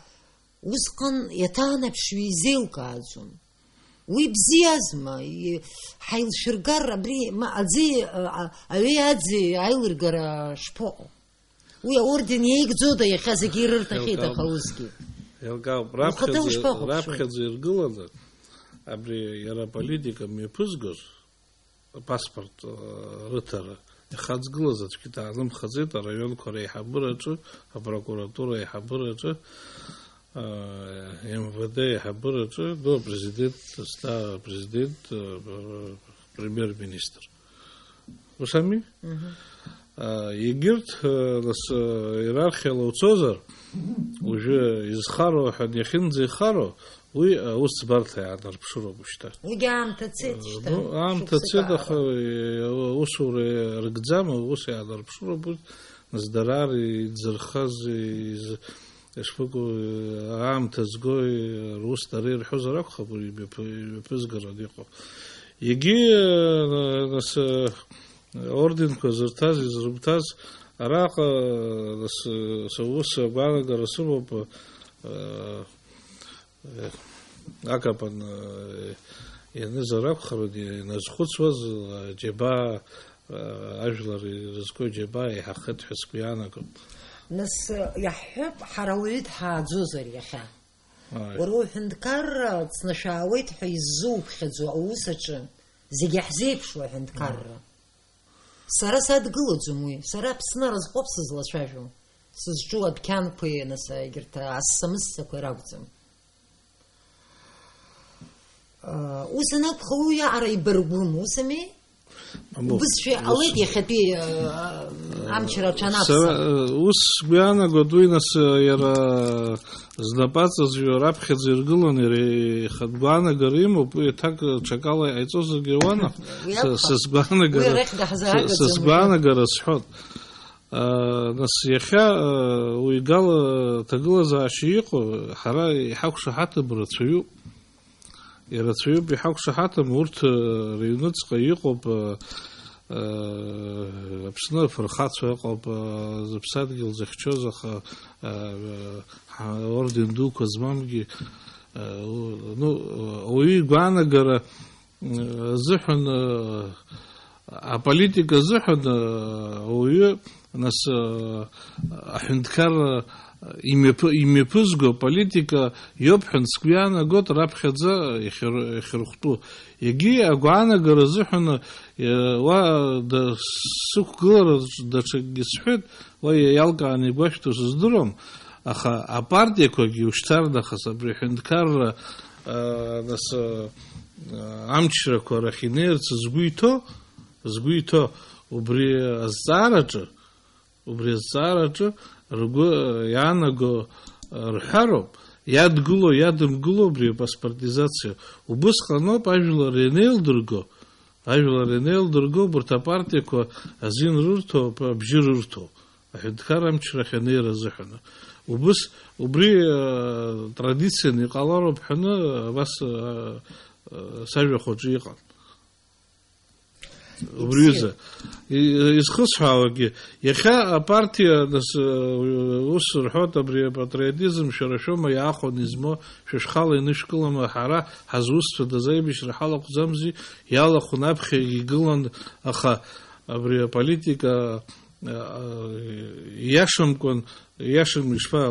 усҟан иаҭаанаԥшҩы изеилкааӡом. Уи бзиазма? И-, ҳаилшәыргар абри, ма, аӡи, а, а, аҩеи аӡи аилыргара шԥаҟоу? Уи аорден иеигӡода, иахьа зегьы ирырҭахьеит, аха усгьы. Еилкаауп, ухаҭа раԥхьаӡа, ушԥахәаԥшуеи? Раԥхьаӡа иргыланы, абри иара аполитика мҩаԥызгоз, апаспорт, э, рыҭара, ихаҵгылаз аӡәгьы даанымхаӡеит, араионқәа реиҳабыраҿы, апрокуратура аиҳабыраҿы, э, МВД аиҳабыраҿы, ну, апрезидент, ста-, апрезидент, э, премьер-министр. Ус ами? Мгм. А, егьырҭ, э, нас, э, иерархиала уцозар, уажәы изхароу ҳәа иахьынӡаихароу, уи аусӡбарҭа иаанарԥшыроуп шьҭа. Уигьы аамҭа цеит. Э, шьҭа. Ну, аамҭа шықәсык цеит, аҟара. Аха, э, усура рыгӡам, ус иаанарԥшыроуп, уи, нас, дара ар иӡырхаз, из-, ишԥыкәу, э, аамҭа згои, рус дара ирҳәозар акәхап, уи имҩаԥы-, имҩаԥызгаран иҟоу. Егьи, э, нас, э, орденқәа зырҭаз, изрымҭаз, араҟа, нас, са ус агәаанагара сымоуп, э, э, акапан, э, ианызар акәхарын, иназхәыцуаз, э, џьабаа, э, ажәлар ирызку џьабаа еиҳахеит ҳәа сгәы иаанагом. Нас, э, иаҳҳәап, ҳара уаҩы дҳааӡозар иахьа? Ааи. Уара уҳәынҭқарра ҵнашәаауеит ҳәа иззуԥхьаӡо аус аҿы зегьы иаҳзеиԥшу аҳәынҭқарра. Сара садгылаӡом уи. Сара Аԥсны аразҟоуп сызлацәажәо. Сызҿу адәқьанқәеи, нас, егьырҭ асса-мыссақәеи ракәӡам. Ус анакәха, уи аҟара ибаргәым, ус ами? Мамоу, убызшәа ус иҟалеит иахьатәи, а, амчра аҽанаԥса. Сара, э, ус сгәы иаанагоит, уи, нас, э, иара знапаҵазҩы раԥхьаӡа иргыланы иара ихатә гәаанагара имоуп, уи аҭак ҽакала иҟаиҵозаргьы ауан, уи са, акәхап. Са сгәаанагара, уи арахь даҳзаагаӡам, са, са уи. Сгәаанагара сҳәот. А, нас, иахьа, а, уи гала ҭагылазаашьа иҟоу, ҳара иҳақәшаҳаҭым рацәаҩуп. Ирацәаҩуп, иҳақәшаҳаҭым, урҭ, а, рыҩныҵҟа иҟоуп, а, а, Аԥсны афырхацәа ыҟоуп, а, зыԥсадгьыл зыхьчоз, аха, а, а, орден дуқәа змамгьы, а, у-, ну, ауаҩы игәаанагара азыҳәан, э, аполитика азыҳәан, э, ауаҩы, нас, э, аҳәынҭқарра имҩаԥы-, имҩаԥызго аполитика иоуп ҳәа сгәы иаанагоит раԥхьаӡа иахьыр-, иахьырхәтәу. Егьи агәаанагара азыҳәан, э, уа да-, сықәгылараҿ даҽакгьы сҳәеит, уа иалкааны игәашәҭо сыздыруам, аха апартиақәагьы ушьҭарнахыс абри аҳәынҭқарра, э, нас, э, амчрақәа рахь инеирц згәы иҭоу, згәы иҭоу, убри азҵаараҿы, убри азҵаараҿы ргәы иаанаго, э, рҳәароуп, иадгыло, иадымгыло убри апаспортизациа. Убысҟаноуп ажәлар ианеилдырго, ажәлар ианеилдырго, убарҭ апартиақәа азин рырҭо, абжьы рырҭо. Аҳәынҭқар амчрахь анеира азыҳәан. Убыс, убри, э, традицианы иҟалароуп ҳәаны, абас, э, э, сажәахә аҿы иҟан. Убри ҩыза. И-, изхысҳәаауагьы, иахьа апартиа, нас, э, ус рҳәоит, абри апатриотизм шәара шәоума иаахәаны измоу, шәа шәхала инышәкылама, ҳара ҳазусҭадаз аибашьра ҳалахәӡамзи, иалахәын аԥхьагьы игылан, аха абри аполитика иашамкәан, иашам, ишԥа,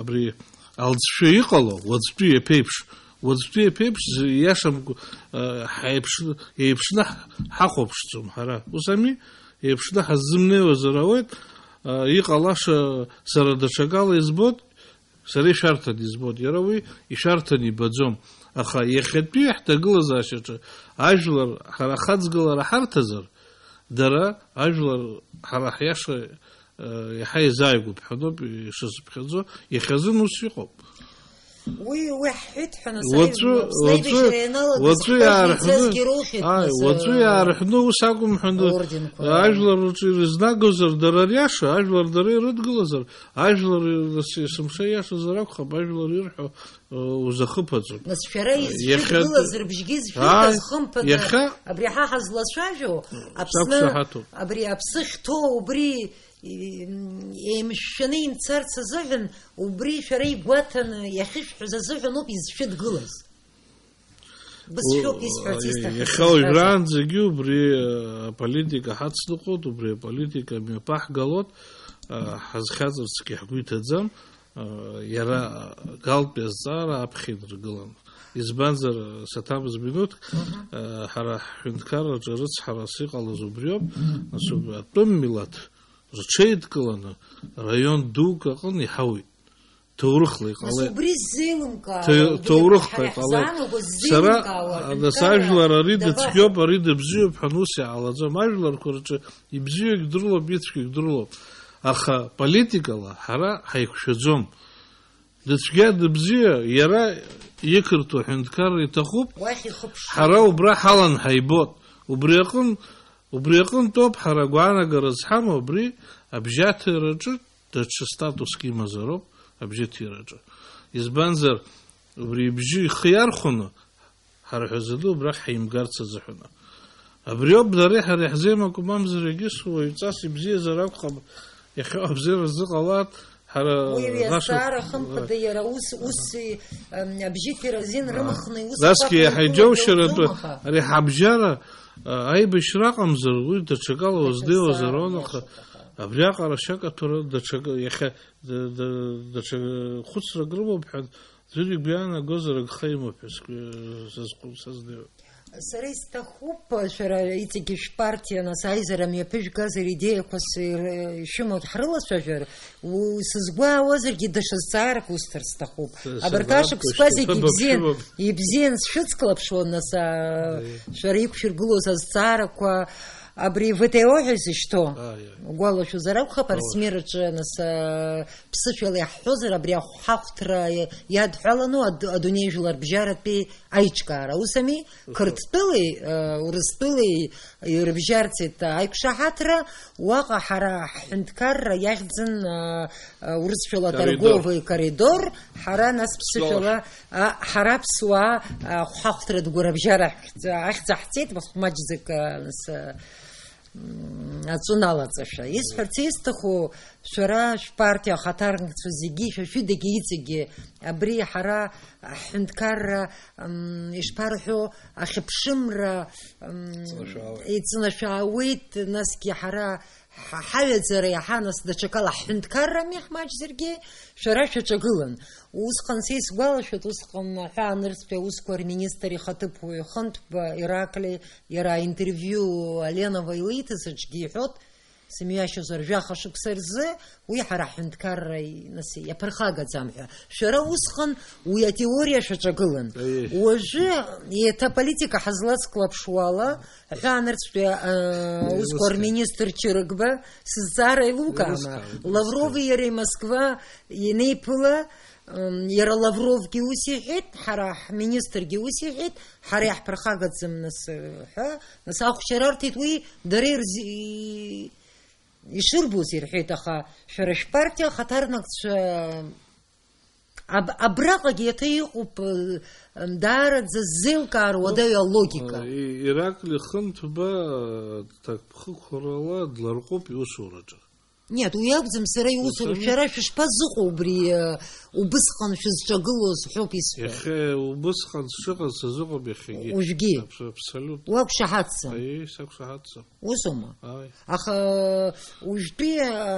абри алҵшәа иҟало, уаҵәтәи иаԥеиԥш, уаҵәтәи иаԥеиԥш, з-, иашамкәа, а, ҳаиԥш-, еиԥшны ҳ-, ҳахәаԥшӡом ҳара. Ус ами? Еиԥшны ҳаззымнеиуазар ауеит, а, иҟалаша сара даҽакала избоит, сара ишәарҭан избоит, иара уи ишәарҭан ибаӡом. Аха иахьатәи ҳҭагылазаашьаҿы ажәлар ҳара ҳаҵгылара ҳарҭазар, дара ажәлар ҳара ҳиаша, э, иаҳа еизааигәоуп ҳәа ауп ишысыԥхьаӡо, иахьазын ус иҟоуп. Уи, уи ҳҳәеит ҳәа, нас, уаҵәы, аиб-, уаҵәы, аибашьра ианалагаз уаҵәы ҳҳәеит, иаарҳәны, иҵазгьы роухьеит, ааи, нас, уаҵәы э, иаарҳәны ус акәым ҳәа, аорденқәа. Ажәлар рҿы ирызнагозар, дара риаша, ажәлар дара ирыдгылазар, ажәлар, нас, есымша иашазар акәхап, ажәлар ирҳәо, э, узахыԥаӡом. Нас шәара изшәыдгылаз, иахьа-, рыбжьгьы, ааи, зшәыдаз, хымԥада, иахьа-, абри ҳа ҳазлацәажәо, Аԥсны, сақәшаҳаҭуп. Абри аԥсы ахьҭоу, убри, и-, еимышәшәаны имцарц азыҳәан, убри шәара игәаҭаны иахьышәҳәоз азыҳәан ауп изшәыдгылаз. Бызшәоуп исҳәарц, исҭахыз, иахьа уажәраанӡагьы убри, э, аполитика ҳацныҟәоит, убри аполитика мҩаԥаҳгалоит, Ҳазхьаҵырцгьы ҳгәы иҭаӡам, иара галтәи азҵаара аԥхьа инаргылан. Избанзар, саҭамыз минуҭк, ҳара ҳҳәынҭқарраҿы арыцҳарас иҟалаз убриоуп, нас убри атәым милаҭ рҽеидкыланы раион дук аҟны иҳауеит. Ҭоурыхла иҟалеит. Нас убри ззеилымкаауа, ҭо-, убри ҭоурыхла ҳара иҟалеит. Иаҳзаанаго, сара, ззеилымкаауа, нас, ҳәынҭқарра, ажәлар ари дацәгьоуп, ари дыбзиоуп ҳәа ус иҟалаӡом. Ажәларқәа рҿы ибзиоугь дырлоуп, ицәгьоугь дырлоуп. Аха политикала ҳара ҳаиқәшәаӡом. Дыцәгьа-дыбзиа, иара иқырҭуа ҳәынҭқарра иҭахуп. Уахь ихыԥшуп. Ҳара убра ҳалан ҳаибот. Убри аҟын, убри аҟынтәоуп ҳара агәаанагара зҳамоу, абри абжьаҭараҿы даҽа статуск имазароуп абжьаҭираҿы. Избанзар, убри ибжьы ихы иархәаны, ҳара ҳәа зыду убрахь ҳаимгарц азыҳәаны. Абриоуп дареи ҳареи ҳзеимаку, мамзар егьыс уаҩҵас ибзиазар акәхап, иахьа абзиара зыҟалат, ҳара Уи раша-, азҵаара, хымԥада, иара ус, ус, м, абжьыҭира азин рымхны иус Насгьы иаҳа иџьоушьаратәы, аха ари ҳабжьара, а, аибашьра аҟамзар, уи даҽакала Даҽа уазнеиуазар зҵаарак уан, аха иашоуп, аха. Абриаҟара ашьакаҭәара даҽакы, иахьа д-, д-, даҽа хәыцрак рымоуп ҳәа Ӡәырҩык бҩанагозар агха имоуп ҳәа сгәы сазхәыц-, сазнеиуеит. Сара исҭахуп, шәара иҵегьы шәпартиа, нас, аизара мҩаԥыжәгазар, идеиақәа сыр-, шәымоуп ҳрылацәажәар, у-, сызгәаауазаргьы даҽа зҵаарак усҭар сҭахуп. Са-, Абарҭ сабаакәу, ашықәсқәа зегьы шьҭахьыба ибзиан, ԥшәымоуп. Ибзиан сшәыцклаԥшуан, нас, а, Аиеи. Шәара иқәшәыргылоз азҵаарақәа, абри В Т О ҳәа изышьҭоу. Аиеи. Угәалашәозар акәхап, Угәалашәоит. Арсмир аҿы, нас, а, ԥсышәала иаҳҳәозар, абри ахәҳахәҭра иадҳәалану ад-, адунеи жәлар бжьаратәи аиҿкаара, ус ами? Ус. Қырҭтәылеи, э, Урыстәылеи ирыбжьарцеит аиқәшаҳаҭра, уаҟа ҳара ҳҳәынҭқарра иахьӡын, э, э, урысшәала Коридор. Торговый коридор, ҳара нас ԥсышәала, Сгәалашәоит. А, ҳара аԥсуаа, а, хәҳахәҭратә гәарабжьара ахьӡ-, ахьӡ аҳҵеит, маҷӡак, а, нас, а, м, аҵәы налаҵашәа. Исҳәарц исҭаху, шәара шәпартиа ахаҭарнакцәа зегьы, шәа шәыдагьы иҵегьы абри ҳара ҳҳәынҭқарра, м, ишԥарҳәо, ахьыԥшымра, м, Ҵнашәаауеит. Иҵнашәаауеит, насгьы ҳара ҳа-, ҳаҩаӡара иаҳа нас даҽакала ҳҳәынҭқаррами ҳмаҷзаргьы, шәара шәаҿагылан. Усҟан са исгәалашәоит, усҟан аҳәаанырцәтәи аусқәа рминистр ихаҭыԥуаҩ хынтә Ираклиа иара аинтервиу Аленова илиҭаз аҿгьы иҳәоит, сымҩашьозар, жәаха шықәса рзы уи ҳара ҳҳәынҭқарра, нас, иаԥырхагаӡам ҳәа. Шәара усҟан уи атеориа шәаҿагылан. Аиеи. Уажәы еиҭа аполитика ҳазлацклаԥшуала, аҳәаанырцәтәи, а, Еилыскааит. Усқәа рминистр Чырыгба сызҵаара еилукаама? Еилыскааит, еилыскааит. Лаврови иареи Москва ианеиԥыла, м, иара Лавровгьы ус иҳәеит, ҳара ҳминистргьы ус иҳәеит, ҳара иаҳԥырхагаӡам, нас, ҳәа, нас ахәшьара арҭеит, уи дара ирзи-, ишырбоз ирҳәеит, аха шәара шәпартиа ахаҭарнакцәа аб-, абраҟагьы еиҭа иҟоуп, э, даараӡа ззеилкаара уадаҩу алогика. И-, Ираклиа Хынҭба, э, ҭакԥхықәрала дларҟәуп иусураҿы. Нет, уи акәӡам, сара иусура, Уцәажәо? Шәара шәышԥазыҟоу убри, э, убысҟан шәызҿагылоз ҳәоуп исҳәо. Иахьа убысҟан сшыҟаз сазыҟоуп иахьагьы. Уажәгьы? Абс-, абсолютно. Уақәшаҳаҭӡам? Аиеи, сақәшаҳаҭӡам. Усоума? Ааи. Аха уажәтәи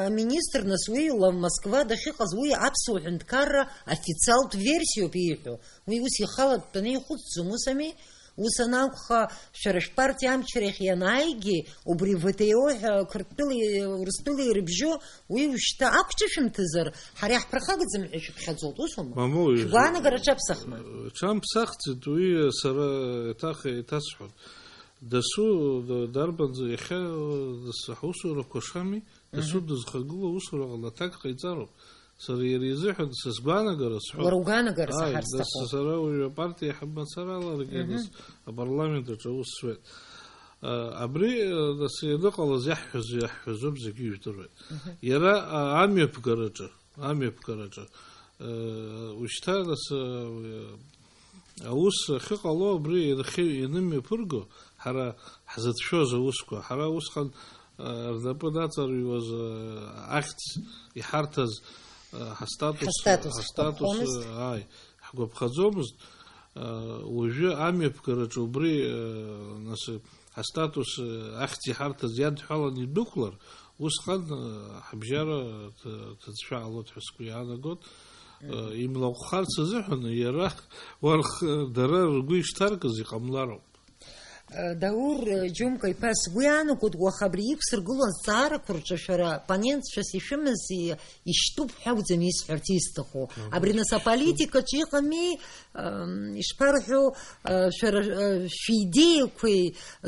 аминистр, нас, уи ла-, Москва дахьыҟаз, уи аԥсуа ҳәынҭқарра официалтә версиоуп ииҳәо. Уи ус ихала дтәаны ихәыцӡом, ус ами? Ус анакәха, шәара шәпартиа амчра иахь ианааигьы, убри В Т О ҳәа Қырҭтәылеи Урыстәылеи ирыбжьоу, уи ушьҭа ақәҿышәымҭызар, ҳара иаҳԥырхагаӡам ҳәа шәыԥхьаӡоит, усоума? Мамоу, Шәгәаанагара ҿаԥсахма? Ҿамԥсахӡеит, уи сара еиҭах еиҭасҳәон. Дасу, д-, дарбанзар, иахьа, д-, ҳусурақәа шами, дасу Мгм. дызхагылоу аусураҟны аҭак ҟаиҵароуп. Сара иара изыҳәан са сгәаанагара сҳәоит. Уара угәаанагара Ааи, саҳар дас сҭахуп. Сара уажәы апартиа иаҳа мацараларгьы Мгм. дас апарламент аҿы аус зуеит. А, абри, а, дас ианыҟалаз иаҳҳәаз, иаҳҳәазоуп, зегьы ижәдыруеит. Мгм. Иара, а, амҩаԥгараҿы, амҩаԥгараҿы, э, ушьҭа, нас, э, аус ахьыҟало абри ирхьы-, ианымҩаԥырго, ҳара ҳзыцәшәоз аусқәа, ҳара усҟан, э, рнапы наҵарҩуаз, э, ахьӡ иҳарҭаз, э, ҳастатус, Ҳастатус ҳастатус, ҳгәаԥхомызт. Э, ааи, ҳгәаԥхаӡомызт. Э, уажәы амҩаԥгараҿы убри, э, нас, ҳастатус, э, ахьӡ иҳарҭаз иадҳәаланы идәықәлар, усҟан, э, ҳабжьара ҭ-, ҭыӡшәа ҟалоит ҳәа сгәы иаанагоит. Э, имлаҟәхарц азыҳәан иара уарх-, дара ргәы ишҭаркыз иҟамлароуп. Э, Даур, э, Џьумка иԥа, сгәы иаанагоит, уаха абри иқәсыргыло азҵаарақәа рҿы шәара оппонентцәас ишәымаз и-, ишьтәуп ҳәа акәӡам исҳәарц исҭаху. Абри нас аполитикаҿы иҟами, ам, ишԥарҳәо, э, шәара, э, шәидеиақәеи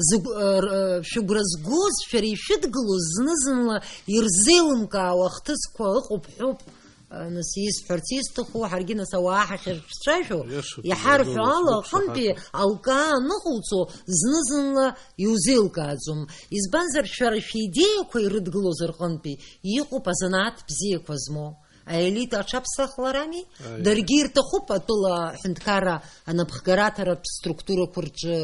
зыгә-, э, р-, э, шәыгәра згоз, шәара ишәыдгылоз зны-зынла ирзеилымкаауа ахҭысқәа ыҟоуп ҳәоуп, э, нас исҳәарц исҭаху, ҳаргьы нас ауаа ҳахьырцәажәо, иашоуп, иҳарҳәо иҳәо ала, иашоуп, аҟынтәи иҳәо. Алкаа аныҟауҵо зны-зынла иузеилкааӡом. Избанзар, шәара шәидеиақәа ирыдгылоз рҟынтәи иҟоуп азанааҭ бзиақәа змоу. Аелита аҽаԥсахларами? Аиеи. Даргьы ирҭахуп атәыла аҳәынҭқарра анапхгараҭаратә структурақәа рҿы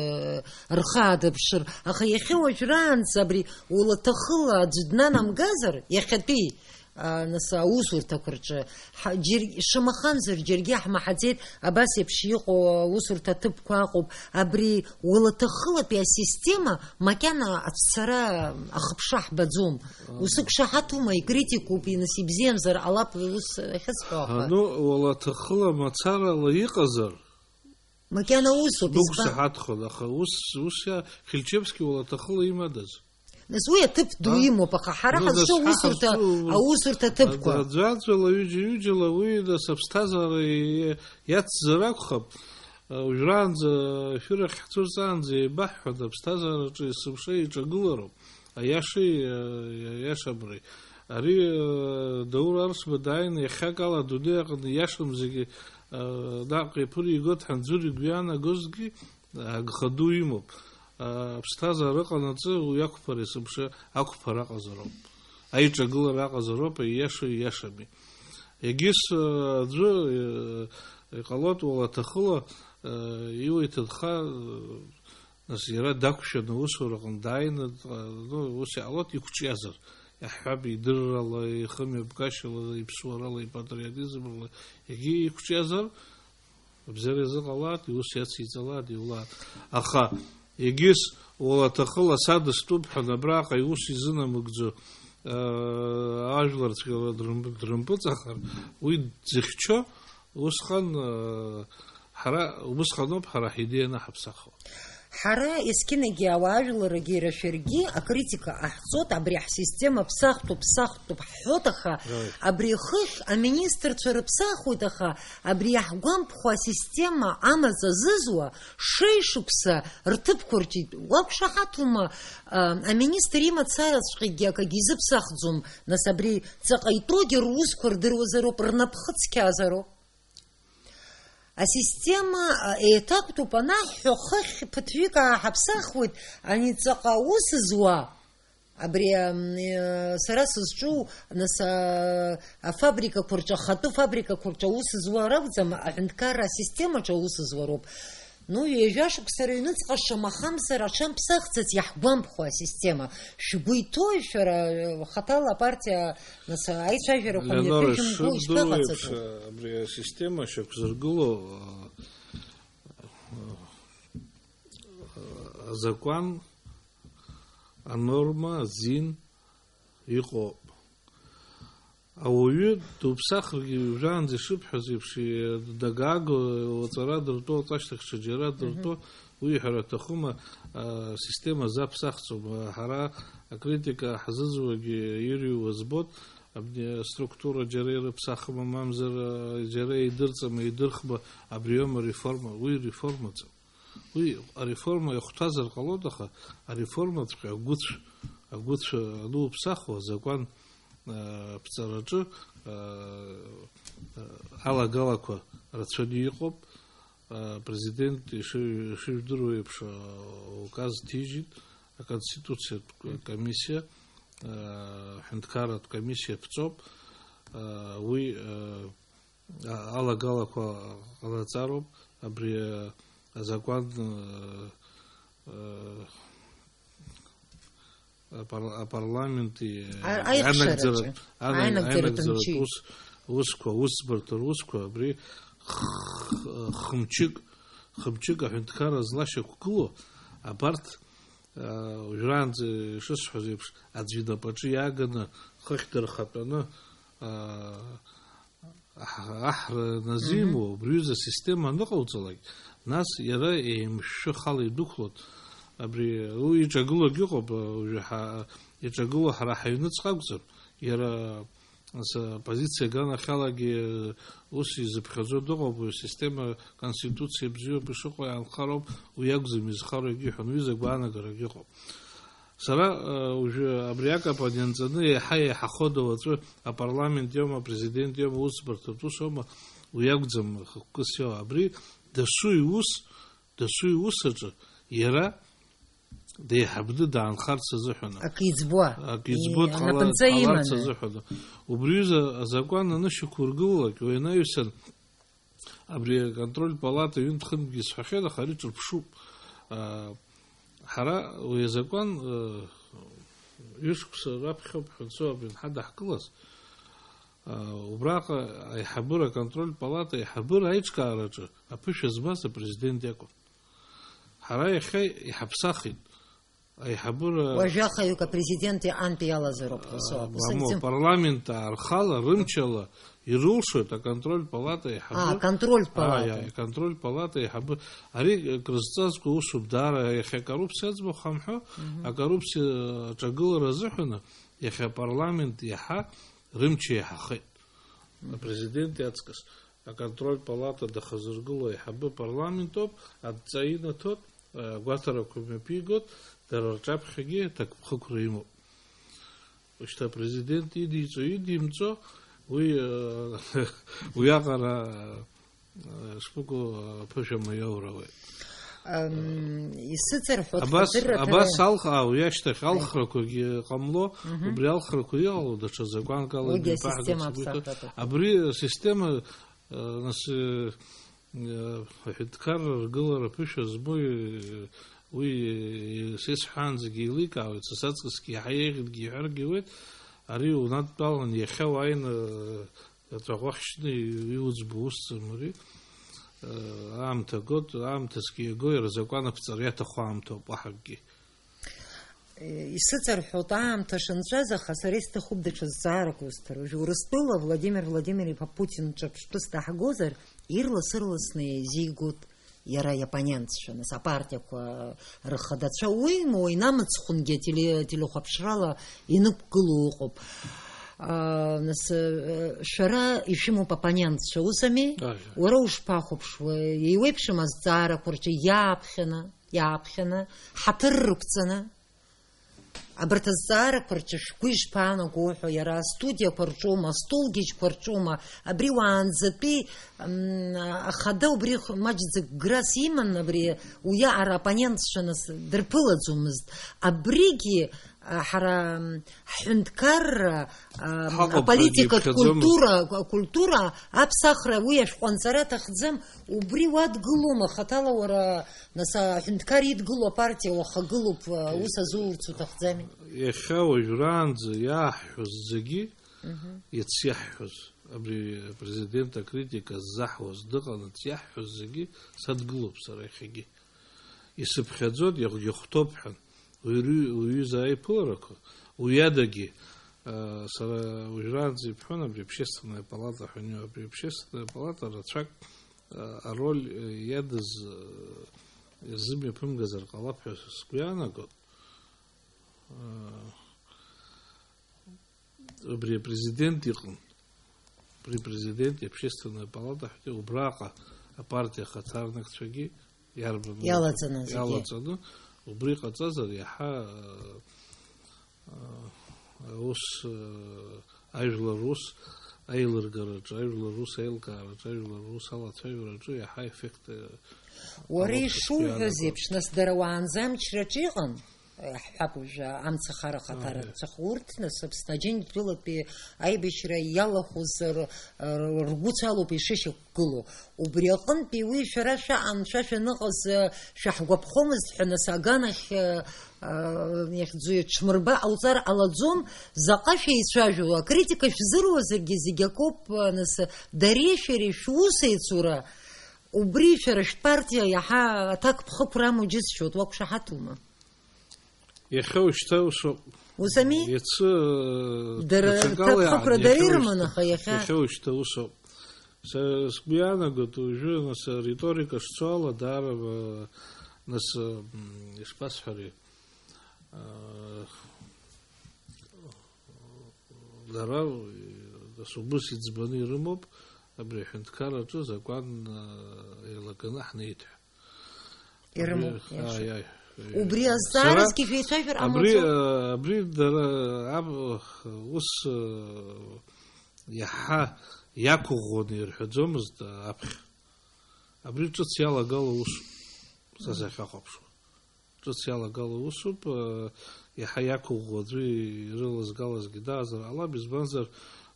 рхы аадырԥшыр. Аха иахьа уажәраанӡа абри улаҭахыла аӡә днанамгазар, иахьатәи, а, нас аусурҭақәа рҿы, ҳа-, џьар-, шамахамзар џьаргьы ҳмаҳаӡеит, абас еиԥш иҟоу аусурҭа аҭыԥқәа ыҟоуп. Абри улаҭахылатәи асистема макьана ацәцара ахыԥша ҳбаӡом. Ус иқәшаҳаҭума, икритикуп, инас ибзиамзар ҟалап, ус ахьысҳәо, аха. Ану, уалаҭахыла мацарала иҟазар, макьана усоуп, избан? Сбықәшаҳаҭхон, аха ус, ус иа-, Хильчевски уалаҭахыла имадаз? Нас уи аҭыԥ ду А? имоуп, аха ҳара Ну, ҳазҿу нас ҳа аусурҭа, ҳазҿу аусурҭа аҭыԥқәа. Аӡәаӡәала, ҩыџьа-ҩыџьала уи, нас, аԥсҭазаара и-, иацзар акәхап. Уажәраанӡа, ефир ахь ҳцәырҵаанӡа еибаҳҳәоит, аԥсҭазаараҿы есымша иҿагылароуп. Аиашеи, аиашабреи. Ари, э, Даур Арсба дааины иахьакала адунеи аҟны ииашам зегьы, э, наҟ иаԥыригоит ҳәа аӡәыр игәы иаанагозгьы, агха ду имоуп. Э, аԥсҭазаара ыҟанаҵы уи ақәԥара есымша ақәԥара аҟазароуп. Аиҿагылара аҟазароуп, аиашоу ииашами. Егьыс, э, аӡәы, э, иҟалоит уалаҭахыла, э, иуа иҭынха, э, Нас иара дақәшәаны аусураҟны дааины, ну, ус иҟалоит, иқәҿиазар. Иаҳҳәап, идыррала, ихымҩаԥгашьала, иԥсуарала, ипатриотизмрала, егьи иқәҿиазар, абзиара иазыҟалааит, иус иациҵалааит, иулааит. Аха егьыс уалаҭахыла садыстәуп ҳәа абраҟа иус изынамыгӡо, аа, ажәлар цәгьала дрым-, дрымпыҵахар, уи дзыхьчо, усҟан, аа, ҳара, убысҟаноуп ҳара ҳидеианы ҳаԥсахуа. Ҳара есқьынагьы ауаажәларагьы иара шәаргьы акритика ҟаҳҵоит, абри ҳсистема ԥсахтәуп, ԥсахтәуп ҳҳәоит, аха Right. абри хыхь аминистрцәа рыԥсахуеит, аха абри иаҳгәамԥхо асистема амаҵ азызуа шеишықәса рҭыԥқәа рҿы уақәшаҳаҭума, а, аминистр имацараҵәҟьагьы акагьы изыԥсахӡом, нас абри ҵаҟа итәоугьы русқәа рдыруазароуп, рнапхы цқьазароуп. Асистема, а, еиҭактәуп анаҳҳәо, хыхь ԥыҭҩык ааҳаԥсахуеит, ани ҵаҟа аус зуа, абри, ам, э, сара сызҿу, нас, а, афабрикақәа рҿы, ахатәы фабрикақәа рҿы аус зуа ракәӡам, аҳәынҭқарра асистемаҿы аус зуа роуп. Ну, ҩажәа шықәса рыҩныҵҟа шамахамзар аҽамԥсахӡац иаҳгәамԥхо асистема. Шәгәы иҭои шәара, э, хаҭала апартиа Нас аицәажәарақәа Леонора, мҩаԥыжәымго шәыбдыруеиԥш, ишԥаҟаҵатәу? Абри асистема шьақәзыргыло, а, а, азакәан, анорма, азин иҟоуп. Ауаҩы дуԥсахыргьы, уажәраанӡа ишыбҳәаз еиԥш, и-, днага-ааго, уаҵәара дыртәо, уаҵәашьҭахь ҽаџьара дыртәо, Уи иҳәара аҭахума, а, система заԥсахӡом. Ҳара акритика ҳзызуагьы ирыҩуа збоит, абни аструктура џьара ирыԥсахма, мамзар, а, џьара идырҵама, идырхма, абриоума ареформа, уи реформаӡам. Уи ареформа иахәҭазар ҟалоит, аха ареформаҵәҟьа агәыцә, агәыцә ануԥсахуа, азакәан, а, ԥҵараҿы, а, а, алагалақәа рацәаны иҟоуп. Апрезидент, ишыжә-, ишыжәдыруа еиԥш, ауказ ҭижьит, аконституциатә комиссиа, аҳәынҭқарратә комиссиа ԥҵоуп, уи, а-, алагалақәа ҟанаҵароуп, абри, а, азакәан, а, а, апар-, апарламенти А-, аиқәшараҿы. Анаӡаратә, ана-, Анаӡаратә анаӡаратә мчи. Ус, усқәа, усӡбарҭа русқәа, абри х-, х-, хымчык, хымчык аҳәынҭқарра злашьақәгылоу, абарҭ, Уажәраанӡа ишысҳәаз еиԥш, аӡә инапаҿы иааганы, хыхь дырхатәаны, аа, аҳ-, аҳра назимуа, убри ҩыза асистема аныҟауҵалак, нас иара еимшәшәы ахала идәықәлоит. Абри уи иҿагылогь ыҟоуп, уажәы ҳа-, иҿагыло ҳара ҳаҩныҵҟа акәзар, иара Ас апозициа аганахьалагьы ус изыԥхьаӡо дыҟоуп, уи асистема, аконституциа бзиоуп ишыҟоу иаанхароуп, уи акәӡам изхароу егьиҳәон, уи закәанагарагь ыҟоуп. Сара, э, уажәы абри акапан ианҵаны еиҳа еиҳахода уаҵәы апарламент иоума, апрезидент иоума, усбарҭатә усоума, уи акәӡам хықәкыс иоуа. Абри дасу иус, дасу иус аҿы иара деиҳабны даанхарц азыҳәан. Акы иӡбуа. Акы иӡбуа И-, дҟала-, анапынҵа дҟаларц иманы. Азыҳәан. Убри ҩыза азакәан анышьақәыргылалак, уи анаҩсан абри аконтроль палата ҩынтә-хынтәгьы исҳәахьеит, аха ари ҿырԥшуп. А, ҳара уи азакәан, а, ҩышықәса раԥхьоуп ҳәа анцо абри анҳадаҳкылаз, а, убраҟа аиҳабыра, аконтроль палата аиҳабыра аиҿкаараҿы аԥышәа змаз апрезидент иакәын. Ҳара иахьа иҳаԥсахит. Аиҳабыра Уажәы ахаҩык апрезидент иҟынтә иалазароуп ҳәа соуп. Ус Мамоу, акәӡам. Апарламент аархала, рымчала ирылшоит аконтроль палата аиҳабы. Аа, аконтрольтә Аа, палата. Иа-, аконтрольтә палата аиҳабы. Ари крызҵазкуа усуп даара, иахьа акоррупциа аӡбахә ҳамҳәо, Мгм. Акоррупциа аҿагылара азыҳәаны иахьа апарламент иаҳа рымч еиҳахеит. Мгм. Апрезидент иаҵкыс. Аконтрольтә палата дахазыргыло аиҳабы апарламент ауп, адҵа инаҭоит, агәаҭарақәа мҩаԥигоит, дара рҿаԥхьагьы аҭакԥхықәра имоуп. Шьҭа апрезидент идиҵо, идимҵо, уи, уиаҟара, шԥыкәу, аԥышәа маиоурауеит. Ам, исыҵарҳәоит Абас, хатырра абас ҭара- алх-, ау, иашьҭахь Аи. Алхрақәагьы ҟамло, Мгм. Убри алхрақәа иҟало даҽа закәанк ала Уигьы ибаҳҳәац асистема уи аԥсахратәуп. Абри асистема, э, нас, э, э, аҳәынҭқарра ргылара ԥышәа змоу, э, уи, э, сесҳәаанӡагьы еиликаауеит, са саҵкысгьы иаҳа еиӷьынгьы иҳәаргьы ауеит, ари унадтәалан иахьа уааины, э, аҵәаӷәа хьшьны иуӡбо усӡам ари, э, аамҭа гот, аамҭа зқьи иаго, иара азакәан аԥҵара иаҭаху аамҭоуп уаҳа акгьы. Исыҵарҳәоит аамҭа шынҵәаз, аха сара исҭахуп даҽа зҵаарак усҭар. Уажә Урыстәыла Владимир Владимир-иԥа Путин ҿырԥштәыс даҳгозар, ирлас-ырласны еизигоит иара иоппонентцәа, нас, апартиақәа рхадацәа. Уимоу, инамыцхәынгьы ателе-, телехәаԥшрала инықәгылоу ыҟоуп. А, нас, э, шәара ишәымоуп оппонентцәа, ус ами? Ажәа. Уара ушԥахәаԥшуа, еиуеиԥшым азҵаарақәа рҿы иааԥхьаны? Иааԥхьаны, ҳаҭыр рықәҵаны, абарҭ азҵаарақәа рҿы шәгәы ишԥаанаго ҳәа, иара астудиақәа рҿоума, астолгьежьқәа рҿоума, абри уаанӡатәи, м, ахада убри х-, маҷӡак грас иман, абри уиаҟара оппонентцәа нас дырԥылаӡомызт. Абригьы, а, ҳара, м, ҳҳәынҭқарра, а, Ҳаҟоуп, аполитикатә ҳәагьы иԥхьаӡомызт. Культура, акультура аԥсахра уи ашәҟәы анҵара аҭахӡам, убри уадгылома, хаҭала уара Нас аҳәынҭқар идгыло апартиа уахагылоуп, аус азуурц уҭахӡами? Иахьа уажәраанӡа иааҳҳәоз зегьы, Мгм. Иац иаҳҳәоз, абри апрезидент акритика ззаҳуаз дыҟанаҵ иаҳҳәоз зегьы садгылоуп сара иахьагьы. Исыԥхьаӡоит, иахь-, ихәҭоуп ҳәа. Уи рҩ-, уҩыза аиԥыларақәа, уи адагьы, а, сара уажәраанӡа ибҳәон абри общественная палата ҳәа, абри общественная палата рацәак ароль, э, иадыз, э, ирзымҩаԥымгазар ҟалап ҳәа сгәы иаанагон. Э, убри апрезидент иҟан. Убри апрезидент, иобщественная палата ҳәа, убраҟа апартиа ахаҭарнакцәагьы иарбан Иалаҵаны зегьы. Иалаҵаны, убри ҟаҵазар иаҳа, э, Аус, ажәлар рус аилыргараҿы, ажәлар рус аилкаараҿы, ажәлар рус алацәажәараҿы иаҳа еффект, Уара ҟалоит ишуҳәаз ҳәа еиԥш, нас дара уаанӡа амчраҿы иҟан, ҳҳәап, уажәы амцахара ахаҭара Ааи. Рцәах-, урҭ, нас, Аԥсны Аџьынџьтәылатәи аибашьра иалахәыз р-, р-, ргәы цалоуп ишышьақәгылоу. Убри аҟынтәи уи шәара шәаҟан, шәа шәаныҟаз, шәаҳгәаԥхомызт ҳәа, нас, аганахь, а, иахьӡу иҽмырба ҟауҵар ҟалаӡом, заҟа шәеицәажәо, акритика шәзыруазаргьы зегь акоуп, а, нас, дареи шәареи шәусеицура, убри шәара шәпартиа иаҳа аҭакԥхықәра амоу џьысшьоит, уақәшаҳаҭума? Иахьа уажәшьҭа усоуп. Ус ами? Иацы, э, Дара даҽакала рҭакԥхықәра иааҳәны дара иахьа ирыман, уажәшьҭа, аха иахьа иахьа уажәшьҭа усоуп. Са сгәы иаанагоит, уажәы, нас, ариторика шцо ала, даара, э, нас, э, м, ишԥасҳәари, э, дара, э, нас убыс иӡбаны ирымоуп, абри аҳәынҭқарраҿы закәан, э, еилаганы ҳнеит ҳәа. Ирымоуп, Абри, иаша. Ааи, ааи, ааи. Убри азҵааразгьы Сара шәеицәажәар абри, ҟамлаӡои? Э, абри дара аб-, ус, э, иаҳа иақәыӷәӷәаны ирҳәаӡомызт, э, аԥхьа. Абри ҿыц иалагало усуп, са Мм. сахьахәаԥшуа. Ҿыц иалагало усуп, э, иаҳа иақәыӷәӷәо аӡәы ирылазгалазгьы даазар ҟалап, избанзар,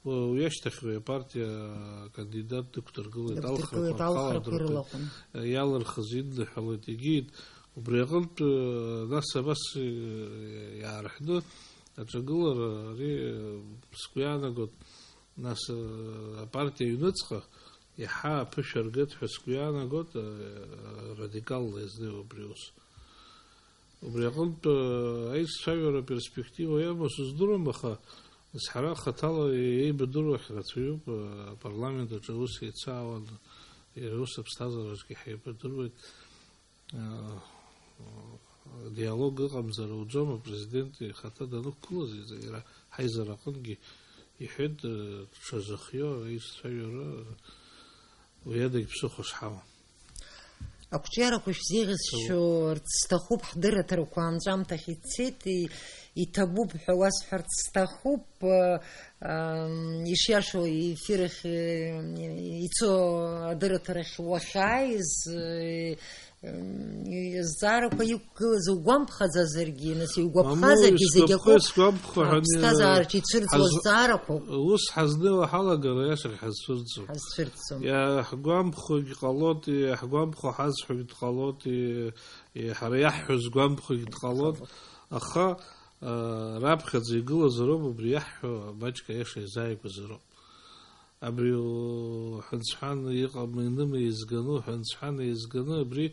уи ашьҭахь уи апартиа акандидат дықәдыргылеит, Дықәдыргылеит, алхрақәа алхрақәа рхала рылахәын. Иалырхыз идныҳәалоит, егьит. Убри аҟынтә, э, нас абас, э, иаарҳәны аҿагылара ари, э, сгәы иаанагоит, нас, э, апартиа аҩныҵҟа иаҳа аԥышәа ргеит ҳәа сгәы иаанагоит, э, радикалла иазнеиуа абри аус. Убри аҟынтә, э, аиццәажәара аперспектива иамоу сыздыруам, аха ҳара хаҭала еибадыруа ахь рацәаҩуп, э, апарламент аҿы аус еицаауан, иара ус аԥсҭазаараҿгьы ҳаибадыруеит. Э, диалог ыҟамзар ауӡом, апрезидент ихаҭа данықәгылаз, иара ҳаизара аҟынгьы иҳәеит, э, дшазыхиоу аиццәажәара, уи адагь ԥсыхәа шҳамам. Ақәҿиарақәа шәзеиӷьасшьарц сҭахуп, ҳдырраҭарақәа анҵәамҭахь ицеит, и-, иҭабуп ҳәа уасҳәарц сҭахуп, э, ам, ишиашоу, ефир ахь, э, ицо адырраҭарахь уахьааиз, э, м, изҵаарақәа иқәгылаз угәамԥхаӡазаргьы, нас Мамоу, иугәаԥхазаргьы зегь исгәаԥхо акоуп. Ҳәа ани-, Аԥсҭазаараҿы ицәырҵуа ҳаз-, зҵаарақәоуп. Ус ҳазнеиуа ҳалагар, аиашахь ҳазцәырҵуам. Ҳазцәырҵуам. Иаҳгәамԥхогь ҟалоит, иаҳгәамԥхо ҳазҳәогь дҟалоит, и-, и-, ҳара иаҳҳәо згәамԥхогь дҟалоит. Дҟалоит. Аха, а, раԥхьаӡа игылазароуп, убри иаҳҳәо маҷк аиаша изааигәазароуп. Абри уҳәынҵәан иҟам, иным еизганы, уҳәынҵәан еизганы, абри,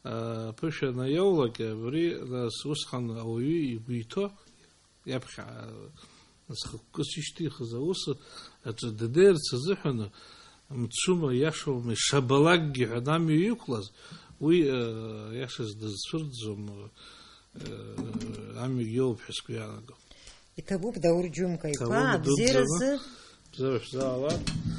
а, ԥышәа наиоулак, абри, нас, усҟан ауаҩы игәы иҭоу, иаԥхьа, а, нас, хықәкыс ишьҭихыз аус аҿы днеирц азыҳәан, мцума, иашоума, ишабалакгьы ҳәа амҩа иқәлаз, уи, а, иашаз дызцәырҵӡом, а, амҩагь иоуп ҳәа сгәы иаанагом. Иҭабуп, Даур Џьумка иԥа, Ҭабуп, абзиаразы. Идуӡӡаны. Бзиара шәзаала.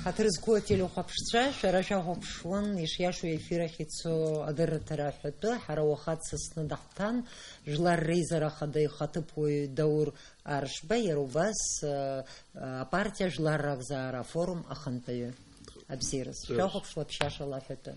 Ҳаҭыр зқәу ателехәаԥшцәа, шәара шәахәаԥшуан, ишиашоу ефир ахь ицо адырраҭара аҳәатәы, ҳара уаха дсасны даҳҭан, Жәлар Реизара Ахада ихаҭыԥуаҩ Даур Аршба, иара убас, э, апартиа Жәлар Ракзаара афорум ахантәаҩы. Абзиаразы. Бзиаразы. Шәахәаԥшуа ԥшьашала аҳәатәы.